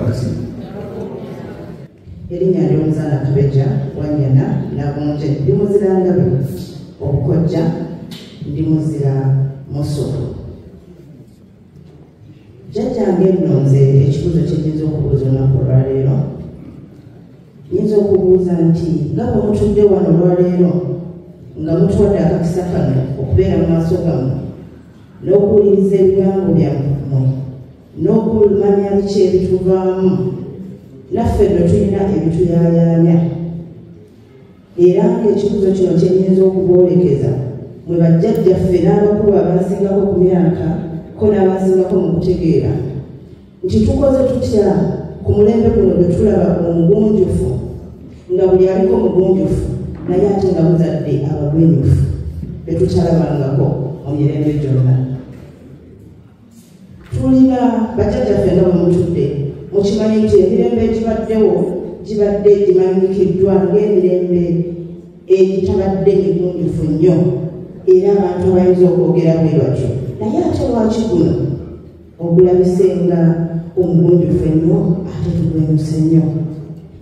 Erinnya ly'omuzaana Tubejja Wanyana Nabunje. Ndi muzira Ngabe obukojja, ndi muzira Musuku. Jjajjange nno nze ekibuuzo kye nnyinza okubuuza olunaku olwaleero, nnyinza okubuuza nti nga bwe mutudde wano olwaleero nga mutuwadde akakisa kano okubeera mu maaso gammwe n'okuwuliriza ebigambo byammwe n'okumanya biki ebituvaamu, naffe nno tulina ebituyaayaanya. Era ng'ekibuuzo kino kye nnyinza okuboolekeza mwe bajjajjaffe n'abakulu abansingako ku myaka ko n'abansingako mu kutegeera, nti tukoze tutya ku mulembe guno gwe tulaba omugunjufu, nga buli aliko omugunjufu naye ate nga muzadde abagwenyufu betutalabangako mu mirembe gyonna. Tulina bajjajjaffe nga bwe mutudde, mukimanyi nti emirembe egibaddewo gibadde gimanyikiddwa ng'emirembe egitabadde migunjufu nnyo, era abantu abayinza okwogera bwe batyo. Naye ate lwaki guno ogulabise nga omugunjufu ennyo ate tugwenyuse nnyo?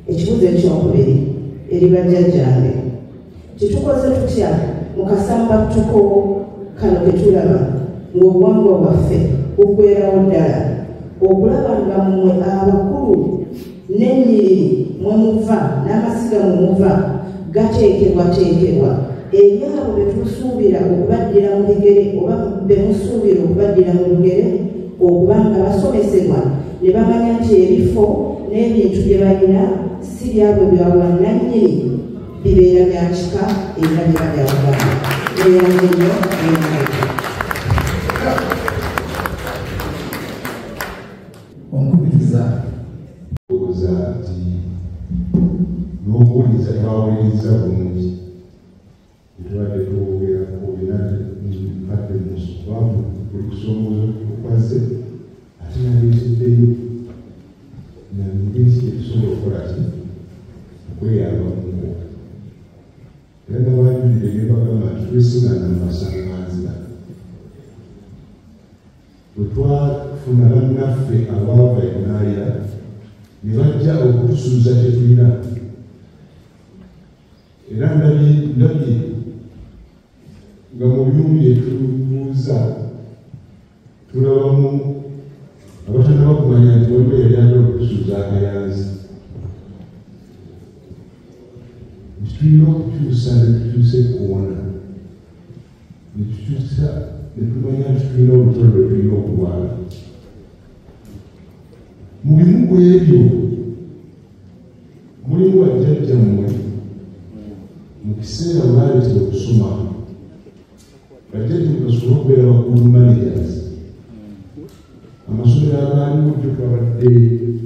Ekibuuzo ekyokubiri eri bajjajjange, titukoze tutya mu kasambattuko kano ke tulaba ng'obuwangwa bwaffe buggwerawo ddala, okulaba nga mmwe abakulu n'ennyiriri mwe muva n'amasiga mwe muva gateekebwateekebwa eri abo be tusuubira okubaddira mu bigere oba be musuubira okubaddira mu bigere, okuba nga basomesebwa ne bamanya nti ebifo n'ebintu bye balina si byabwe bya bwannannyini, bibeera bya kika era biba bya Buganda. Neyanze nnyo n'emweka. Onkubiriza ndowooza nti n'okuwuliriza twawuliriza bulungi. Tubadde twogerako byonna mbadde musu kuba Tetwesigana mu masaŋŋanzira. Bwe twafuna bannaffe abaava e Bunaayira ne bajja okutusuuza kye tulina. Era ndabye nga mu bimu bye tubuuza tulabamu abatannaba kumanya nti waliwo eyali ayagala okutusuuza akayanzi. Nti tulina okukyusa ne tukyusa ekkoona, ne tukyusa ne tumanya nti tulina olutalo lwe tulina okulwana. Mu bimu ku ebyo mulimu bajjajjammwe mu kiseera bwe baleetera okusoma, bajjajjammwe basobole okubeera ba good managers. Amasomero agaaliwo jjo twabadde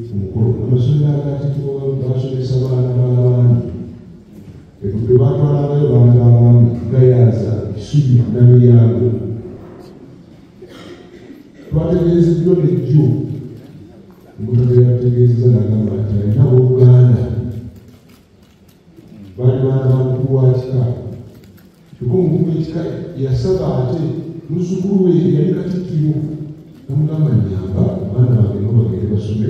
ku mukolo, amasomero agaatikkibwa basomesa baana b'abaami, ebudde baatwalangayo baana b'abaami Gayaza, Kisubi, Namilyango. Twategeezeddwa nejjo omutaka yategeezezza n'agamba nti alina abooluganda baali baana ba mukulu wa kika, kyokka omukulu w'ekika yasaba ate muzzukulu we yali katikkiro namugamba nnyamba abaana bange nabo bagende basome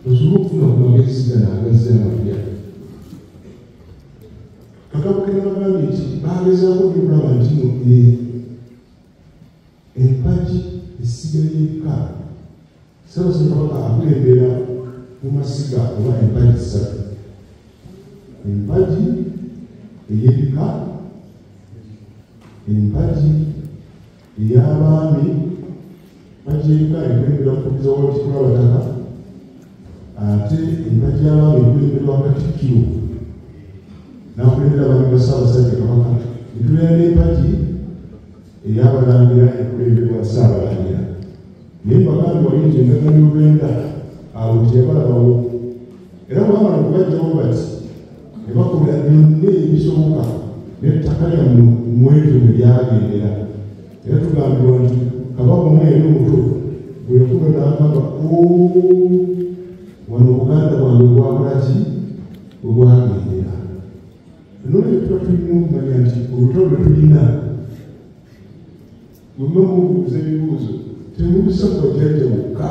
basobole okufuna ku magezi gano agazze amapya. Kakabukira bagambye nti bagezaako nnyo okulaba nti no empagi essiga ly'ebika Ssaabasajja Kabaka akulembera mu masiga oba empagi ssatu: empagi ey'ebika, empagi ey'abaami. Empagi y'ebika ekulemberwa mukubiza w'olukiiko lw'abataka, ate empagi y'abaami ekulemberwa Katikkiro n'akulembera abaami ba Ssaabasajja Kabaka. Ne tubeera n'empagi ey'abalangira ekulemberwa Ssaabalangira. Naye mbagambye wali nti endagaano y'olwenda abo teyabalabawo, era bwe bamala okubajjawo bati ne bakola byonna ebisoboka n'ettaka lyammwe mwetyo mwe lyagendera. Era tugambibwa nti kabaka omu yali omuto bwe yakula n'agamba, wano obuganda bwange bwakola ki? Bwe bwagendera. Noolwekyo tuba tulina okumanya nti olutalo lwe tulina, bwe muba mubuuza ebibuuzo temubisa ku bajjajja bokka.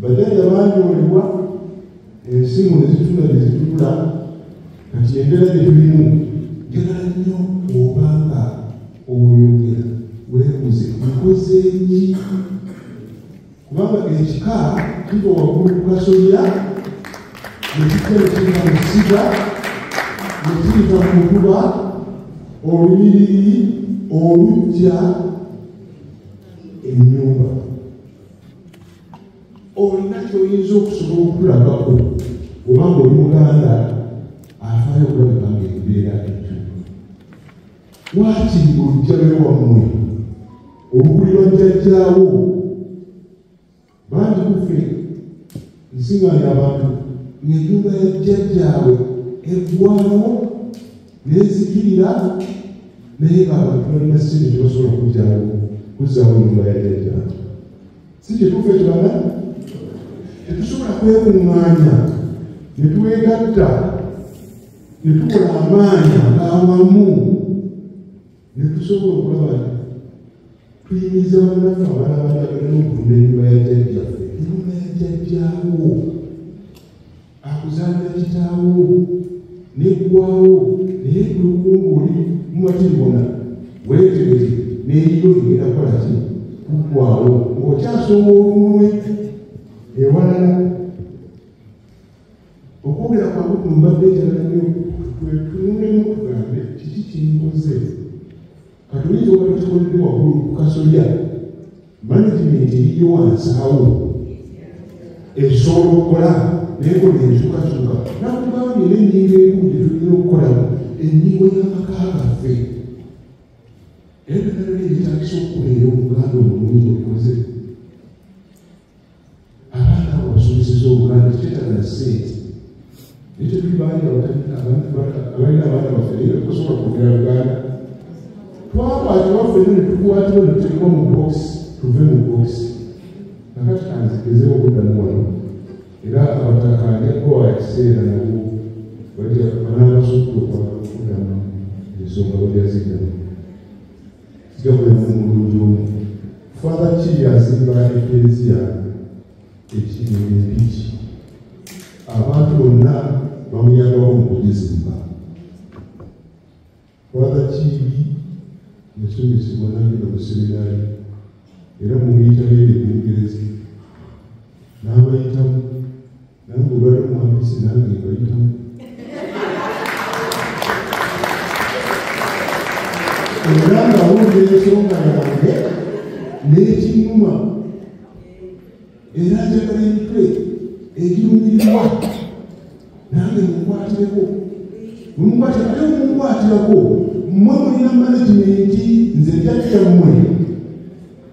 Bajjajja banyoolebwa ensingo ne zitula ne zitula. Kati embeera gye tulimu, njagala nnyo obanga oyogera weebuuze nkoze ki, kubanga ekika kiva waggulu ku kasolya ne kijja ne kiyita mu ssiga ne kiyita mu mutuba olunyiriri oluggya ennyumba. Olina ky'oyinza okusobola okutulagako obanga oli muganda afaayo okulabika ng'embeera ekyuka. Waakiri oluggya lwe wammwe olukulirwa jjajjaawo. Bangi kuffe nsiŋŋaanya abantu ng'ennyumba ya jjajjaabwe eggwawo n'ezikirira, naye ng'abantu balina ssente tebasobola kuggyawo kuzzaawo ennyumba ya jjajjaabwe. Si kituufu ekyo bana? Tetusobola kwekuŋŋaanya ne twegatta ne tukola amaanyi ag'awamu ne tusobola okulaba nti tuyimiriza bannaffe abalala banjagala n'okutunda ennyumba ya jjajjaffe. Ennyumba ya jjajjaawo akuzaalira kitaawo n'eggwawo, naye gwe oli mumatiribona weetegeke n'eyiyo egenda kukola ki? Kuggwawo ng'okyasoma olunwe ewalala. Okwogera kwange kuno mbadde njagala nnyo twetunulemu tugambe kiki kinkoze. Kati oyinza okuba tokikoledde waggulu ku kasolya, management eriyo wansi awo esobola okukola n'ekola enkyukakyuka. Nakugambye era ennyingo enkulu gye tulina okukolamu ennyingo y'amaka gaffe. Era byonna ebyetaagisa okukola Obuganda obulungi obikoze. Abaana abo basomeseza Obuganda tekyetaaga ssente. Naye tetuli bangi abalina abaana baffe naye tetusobola kwogera Luganda. Twakwatibwa ffenna ne tukwatibwa ne tuteekebwa mu bokisi, tuve mu bokisi. Kakati kanzigezeewo okuddamu wano, era abataka njakubawa ekiseera nabo banaabasukka okwagala okuddamu ensonga. zigana kijja kubeera mu mulungi omu. Father Kiibi azimba Eklezia Empigi, abantu bonna bamuyambawo mu kugizimba. Father Kiibi yasomesebwa n'agenda mu seminaari era mumuyita n'eri Bungereza n'abayitamu, nange olwali muwampisi nange mbayitamu. Era ng'awulira ensonga yange n'ekinyuma, era njagala emitwe egirumirirwa nange mukwatireko. Ate mumukwatirako mmwe mulina management, nze jjajja mmwe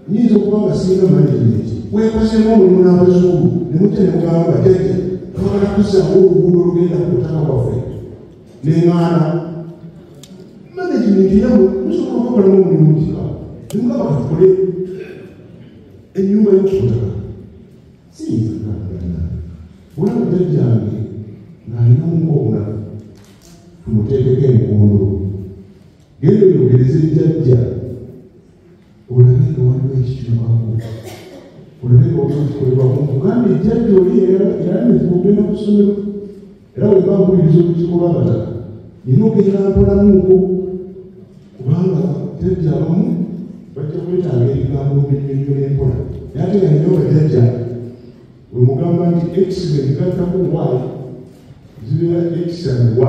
nyinza okuba nga singa management weekozeemu omulimu n'abazuulu ne mujja ne mugamba jjajja twagala kuzzaawo oluguudo olugenda ku butaka bwaffe n'eŋŋaana. Management yammwe musobola okwekolamu omulimu mu kika ne mugamba katukole ennyumba y'okubutaka. Siyinza kugamba olaba jjajjange ng'alinamu ng'obunafu tumuteekeko enkondo, genda oyogereze jjajja olabe nga waliwo ekikyukako, olabe nga waliwo ekikolebwako. Nkugambye jjajja oli yalamizibwa okugenda ku ssomero, era bwe mba mpuliriza olukiiko lw'abataka nina okugenda mpolamuuko, kubanga jjajja abamu bajja kwetaaga ebigambo mbinnyonnyola empola. Naye ate nga nnyo bajjajja bwe mugamba nti x bwe ngattako y zibeera x and y,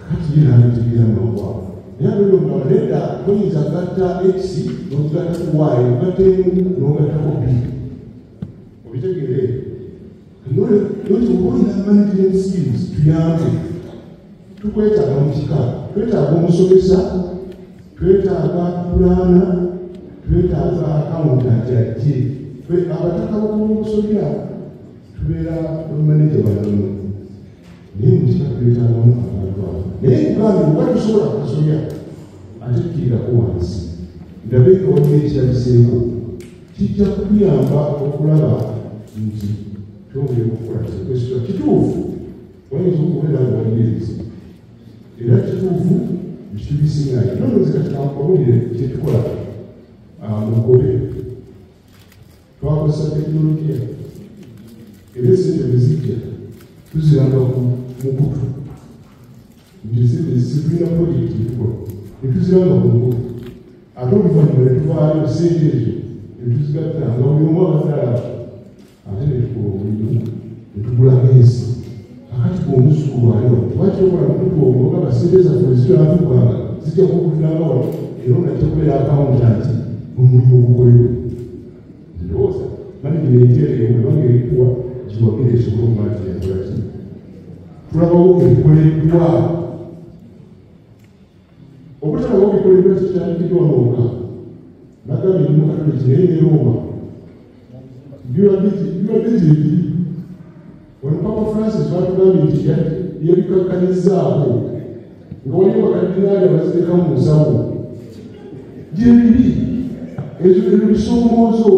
kati ye n'abitegeera mangu ago. Naye ate omugamba nedda toyinza gatta x n'ogigattako y, ogatta emu n'ogattako b, obitegeere. Noti oba olina management skills tuyambe, tukwetaaga mu kika, twetaaga omusomesa, twetaaga pulaana, twetaaga accountant ajje. Abataka b'obusolya tubeera bamaneja batono, naye mu kika twetaagamu abantu abo. Naye nkugambye oba tusobola kukasolya ate tukirirako wansi, ndabe nga waliwo ekirabiseeko kijja kutuyamba okulaba nti twongera okukola ky'okwesitula. Kituufu wayinza okubeera nga waliwo ebizibu, era kituufu nti tubisingayo. Nonoozi kati kankubuulire kye tukola mu Nkobe. Twakozesa tekinologiya era esente bwe zijja tuziranga ku mukutu, nti esente zitulina projekiti tukola ne tuziranga ku mukutu, ate oluvannyuma ne tuvaayo sente ezo ne tuzigatta nga buli omu abadde alaba, ate ne tukola omulimu ne tugulako ensi. Kakati gwe omuzzukulu ali wano lwaki okola mukutu ogwo ogamba sente zaffe bwe zitanaatuukanga zijja kukutulanga wano, era onajja kubeera accountant omulimu ogukolebwe. Ndowooza management eyo bwebanga erikuwa giwagire esobole okuba nti yakola ki. Tulabawo ebikoleddwa, obutalabawo ebikoleddwa kitandikiddwa wano nagambye ndi Mukatoliki naye ne Roma bibadde gyebiri. Wano Papa Francis batugambye nti yabikakkanizzaako nga waliwo bakadinaali abaziteeka mu nsawo. Gyebiri ebyo bisoomoozo,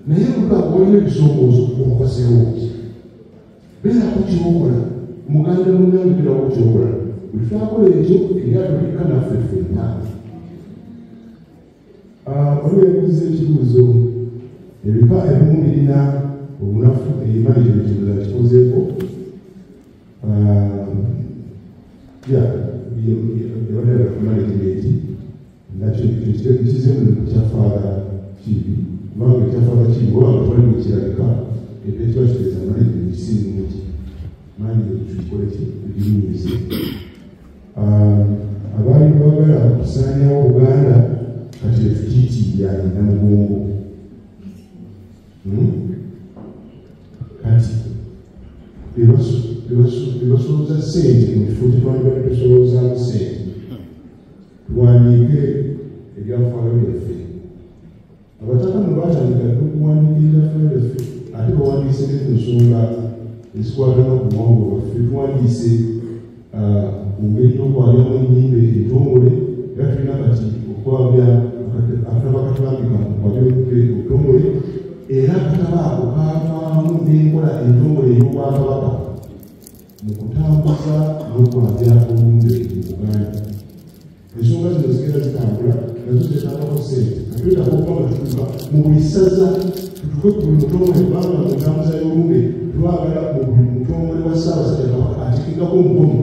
naye bwe waliwo ebisoomoozo okozeewo ki? Beerako ky'okola, Muganda munnange beerako ky'okola. Bwe tutaakola ekyo eryato likka naffe ffenna. Waliwo yabuuza ekibuuzo, ebika ebimu birina obunafu, management kikozeeko yabalala ku management nakyo kizeemu kya Father Kiibi, kubanga ekya Father Kiibi oba nga twali mukirabika ebyo kiba kitegeeza management si nnungi, management tukikole ki tuginyumize. Abaali baagala okusaanyawo Buganda kati tetukiitiibya e Namugongo. Kati bebasolooza ssente mu kifo kye twandibadde tusoloozamu ssente, tuwandiike ebyafaayo byaffe. Abataka nno baatandika dda okuwandiika ebyafaayo byaffe, ate bawandiise ne ku nsonga ezikwatana ku buwangwa bwaffe. Tuwandiise ku ngeri y'okwabyamu ennyimbe entongole, era tulina kati okwabya akatabo akatulambika mu kwabya olumbe olutongole, era akatabo ako kavaamu n'enkola entongole ey'Obwakabaka mu kutambuza n'okwabya olumbe mu Buganda. Ensonga zino zigenda zitambula nazo zeetagako ssente. Katwetaaga okuba nga tutuuka mu buli ssaza, tutuuke ku buli mutongole, kubanga mu ntambuza y'olumbe twagala mu buli mutongole wa Ssaabasajja Kabaka ateekekako omukono,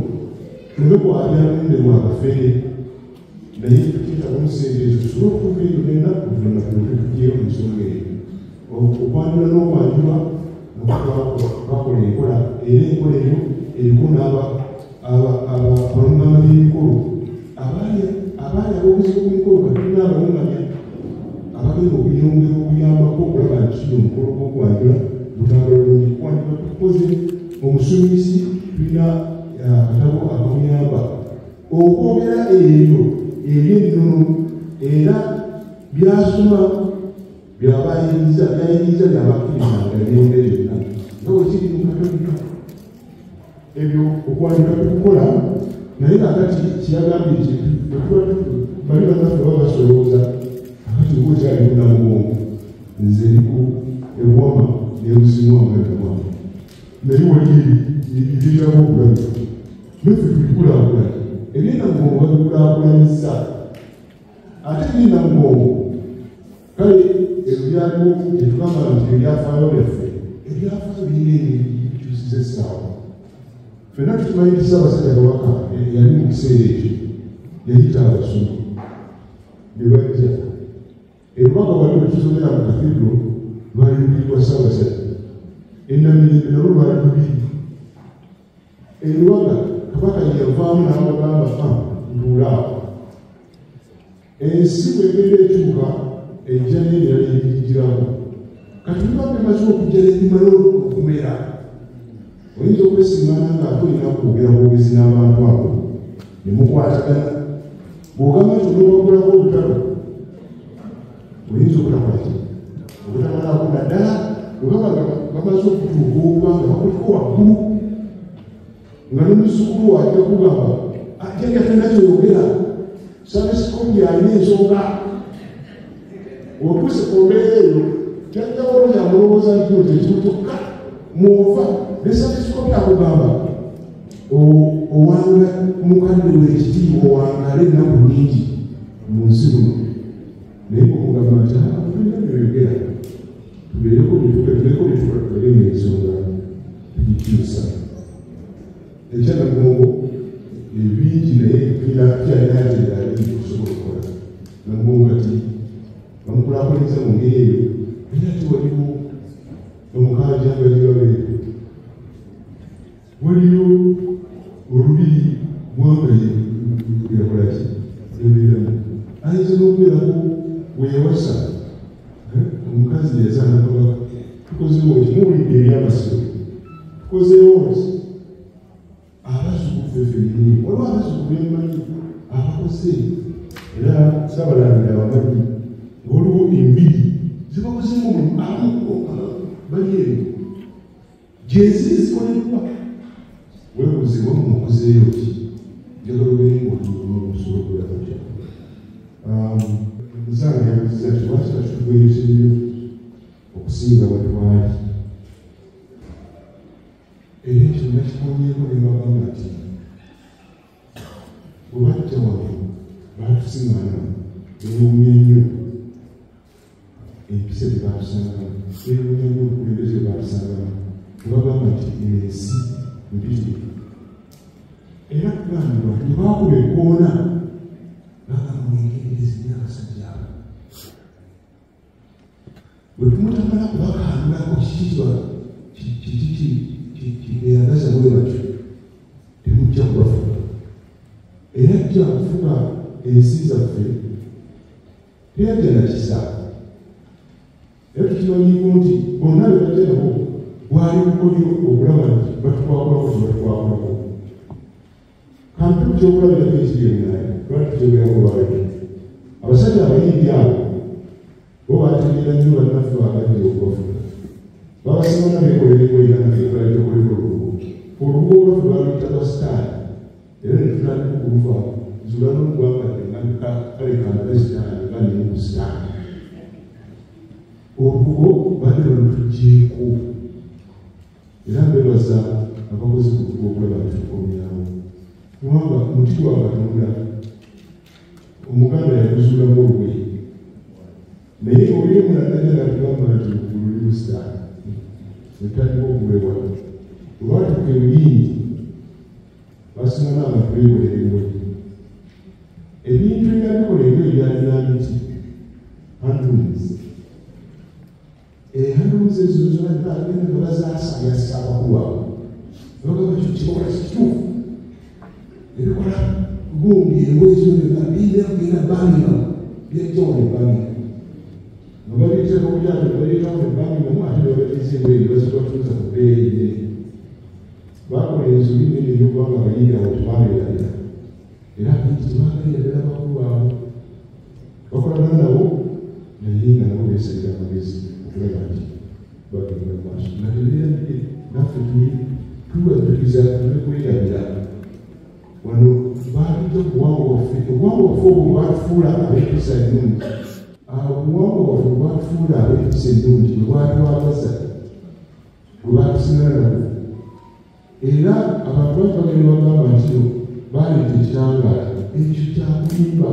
tuleme kwabya lumbe lwa bafere. Naye tukyetaaga ssente ezo tusobole okutuuka eyo yonna, oluvannyuma tulyoke tuggyeyo ensonga eyo. Okwanjula n'okwanjulwa bakola enkola, era enkola eyo eriko n'abalungama b'emikolo abaali ab'obuzibu ku mikolo. Katulina abalungamya abagenda okuyongera okuyambako okulaba nti kino omukolo gw'okwanjula gutambula bulungi. Kwanjula tukoze omusuumisi, tulina akatabo akamuyamba okwogera ebyo eby'ennono, era byasoma byabayiriza byayiriza byabakkiriza ebyongere byonna nga bwe kiri mu Katolika. Ebyo okwanjula tukukola, naye kakati kiyagambye nti bali bannaffe baba basolooza akati oba okyali Namugongo, nze ndiku ewama nebuzimu amagama, naye wali ebyetaaga okulabika naffe tubikulaakulanya. Ebyenamugongo babikulaakulanyiza, ate ebyenamugongo kale ebyo byaliwo tetugamba nti ebyafaayo byaffe, ebyafaayo birina engeri bikyusiza essaawa. Ffenna tukimanyi nti Ssaabasajja Kabaka yali mu kiseera ekyo yayita abasumba ne bajja erubaga wali bwe tusomera mu kathidro lwali lubiri lwa Ssaabasajja, Enamirembe nalwo lwali lubiri. Erubaga Kabaka yeyavaamu n'abagamba ntuula awo. Ensi bwegenda ekyuka ejja n'ebirala ebigirako. Kati biba bimaze okujja n'ebimala okumera, oyinza okwesiŋŋaana ng'ate olina kwogera bwogezi n'abantu abo ne mukwatagana. Bw'ogamba nti onoobagulako olutalo, oyinza obutakola ki? Obutamalako, naddala bwe baba nga bamaze okutuuka okuba nga bakuliko waggulu, nga n'omuzzukulu ajja kugamba jjajja tolina kyoyogera, Sabisikopi alina ensonga. Otuuse ku mbeera eyo, jjajja wo yamulowooza nti ekintu kyokka mwova ne Sabisikopi akugamba owanga mukadde w'ekitiibwa, owangale ennaku nnyingi mu nsi muno. Naye bw'omugamba nti tolina byoyogera, tubeereko byetukola, tubeere ng'ensonga tugikyusa. Ekyanamugongo ebingi naye kyalina ebirala bingi okusobola okukola. Namugongo kati bamukulaakulanyiza mu ngeri eyo, era ate waliwo omukanjangagibabeeru, waliyo olubiri Mwanga yakola ki yabeeramu, ayinza n'okubeerako we yawasa omukazi yazaala Kabaka. Tukozeewo ki? Muwulidde ebyamasiro, tukozeewo ki? Abazzukulu ffe ffennyini, waliwo abazzukulu bemmanyi abakoze, era Ssaabalangira abamanyi, waliwo embiri zibakozeemu omulimu, abamu bali eyo gyeziri zikoleddwa. Weebuuze wamu mukozeeyo ki? Njagala obeere ng'osobola okubeera kutya. Muzaana yabuuzizza nti lwaki katutugweyese nnyo okusinga bwe twali, era ekyo nakikomyeko ne mbagamba nti bwe bajja wano baatusiŋŋaana beewuunya nnyo empisa gye baatusangamu, beewuunya nnyo obukulembeze bwe baatusangamu, ne bagamba nti eno ensi mpitirivu. Era tugambibwa nti bwe baakuba ekkoona bagamba mwegendereze nnyo abasajja abo, bwe tumutamala kubakangulako kiki kibeeyagaza bwe batyo, temujja kubafuga. Era ajja kufuga ensi zaffe teyajja na kisa. Era tukimanyiiko nti bonna be bajja nabo bwali bukodyo okulaba nti batukwakulako kye batukwakulako. Kampe ku kyokulabirako ekiri eminaaya, lwaki tukyogerako lwaleero? Abasajja Abayindi abo bo baategeera nnyo bannaffe abajja okubafuga. Babasinga beekolera engoye nga naffe ekola olubugo. Olubugo olwaffe baluyita lwa sitaani, era ne tutandika okuluvaako. Nzula n'olugwambadde nga kale kandabe sitaani nga nini ku sitaani. Olubugo badde balutuggyeko, era mbebaza abakozi ku lubugo okulaba nti tukomyawo, kubanga muti gwa Katonda. Omuganda yaguzuulamu olugoye, naye oli omulala najja n'atugamba nti olugulu lulimu sitaani, ne tutandika okulwewala. Olwatuuka ebiyindi basingana abantu beewolera engoye. Ebintu ebyabikola ebyo byalina miti, handlooms. Handlooms ezo zonna bagenda nga bazaasayasa abakulu abo, ne bagamba kino kikola kituufu, ebikola gundi engoye zino byonna birina kugenda Birmingham, byajja wano e Birmingham. Nga babiteeka ku lyato ne baleeta wano e Birmingham, ate ne babatiza engoye ne bazibatuuza ku bbeeyi nnene. Bakola ensobi nnene nnyo kubanga abayindi abo tebaabeerabira, era abayindi tebaagalira ddala bakulu abo, bakolagana nabo naye nga nabo beesalira amagezi okulaba nti bagenda mu maaso nga tebeerabidde. Naffe tubajjukiza tuleme kwerabira. Wano baatujja ku buwangwa bwaffe, obuwangwa bwaffe obwo bwatufuula ab'empisa ennungi. Obuwangwa bwaffe bwatufuula ab'empisa ennungi, bwe bwatwagaza, bwe batusigala nabwo. Era abantu bangi bagenda bagamba nti baleeta ekitangaala, ekyo kyakulimba,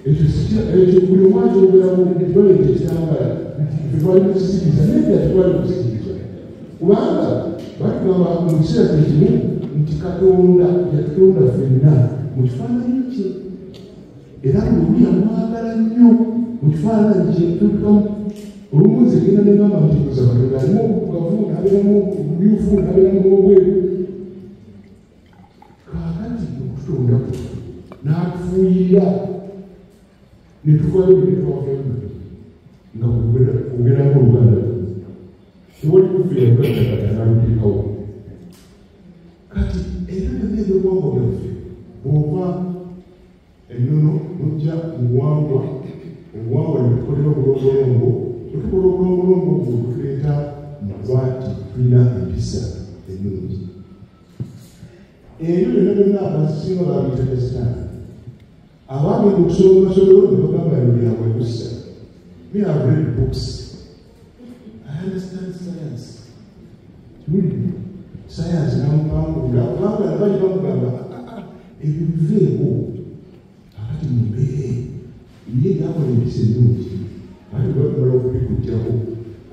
ekyo buli omu akyogeramu nti baleeta ekitangaala, nti ffe twali kukisikiriza, naye ddala tetwali kukisikiriza, kubanga batugamba mu kiseera kye kimu nti Katonda yatutonda ffenna mu kifaananyi kye, era buli omu yamwagala nnyo mu kifaananyi kye. Olumu nze genda ne ngamba nti ndoza Katonda alimu obuddugavu, n'abeeramu obumyufu, n'abeeramu n'obweru. Kaakati okututonda kwe n'atufuuyira ne tuvaayo ne twavayo nga kwogera ng'Oluganda, tewali kuffe yalugattagatta n'aluteekawo. Kati ebyo byonna ebyobuwangwa byaffe, bw'ova ennono n'ojja mu buwangwa, obuwangwa ne butukolera obulombolombo, bwe tukola obulombolombo obwo butuleeta mu kuba nti tulina empisa ennungi. Ebyo byonna byonna abasinga babiyita bya sitaani. Abaagenda okusoma mu masomero ne bagamba bino bya kwekussa. Me, I've read books. I understand science. Kiwulidde? Science n'amupangulula, kubanga bali bamugamba ebyo biveeko, akati mu mbeera ye byakola empisa ennungi, ate bwe batumala okubikuggyako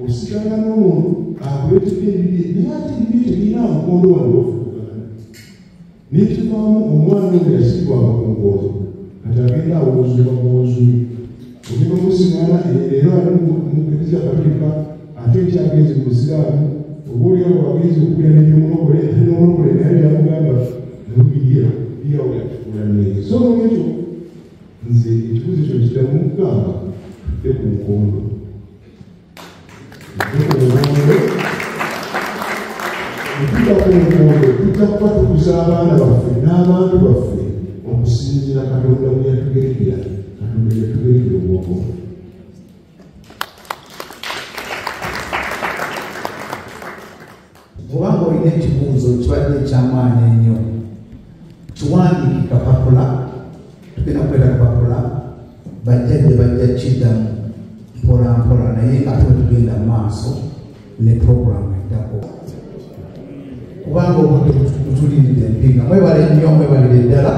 osigala n'omuntu akuleetedde ebibye, naye ate ebibye tebirina mukondo wano waffe Uganda. N'ekivaamu omwana oyo yasibwanga ku nkondo, kati agenda awuuzibwa buwuuzumi. Ogenda omusiŋŋaana leero ali mu Kkereziya Katolika, ate ekyagenze mu Busiraamu, oba oliawo bagenze okukulya n'ebyomulokole, ate n'omulokole naye byamugamba nabubirya byawo byatufuula nneege. So n'olwekyo nze ekibuuzo ekyo nkiddamu nkugamba tudde ku nkondo, tudde ku nkondo. Bwe tudda ku nkondo tujja kuba tukuza abaana baffe n'abantu baffe okusinziira Katonda bwe yatugerekera, Katonda yatugerekera obwongo. Bw'obanga olina ekibuuzo kibadde eky'amaanyi ennyo, kiwandiike kapapula, tugenda kukweta kapapula, bajjajja bajja kiddamu mpola mpola, naye nga ate bwe tugenda mu maaso ne puroguramu eddako, kubanga obudde butulinidde empinga. Mwebale nnyo, mwebalire ddala,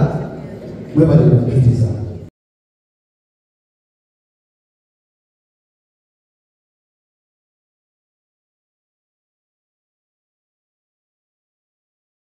mwebale kukkiriza.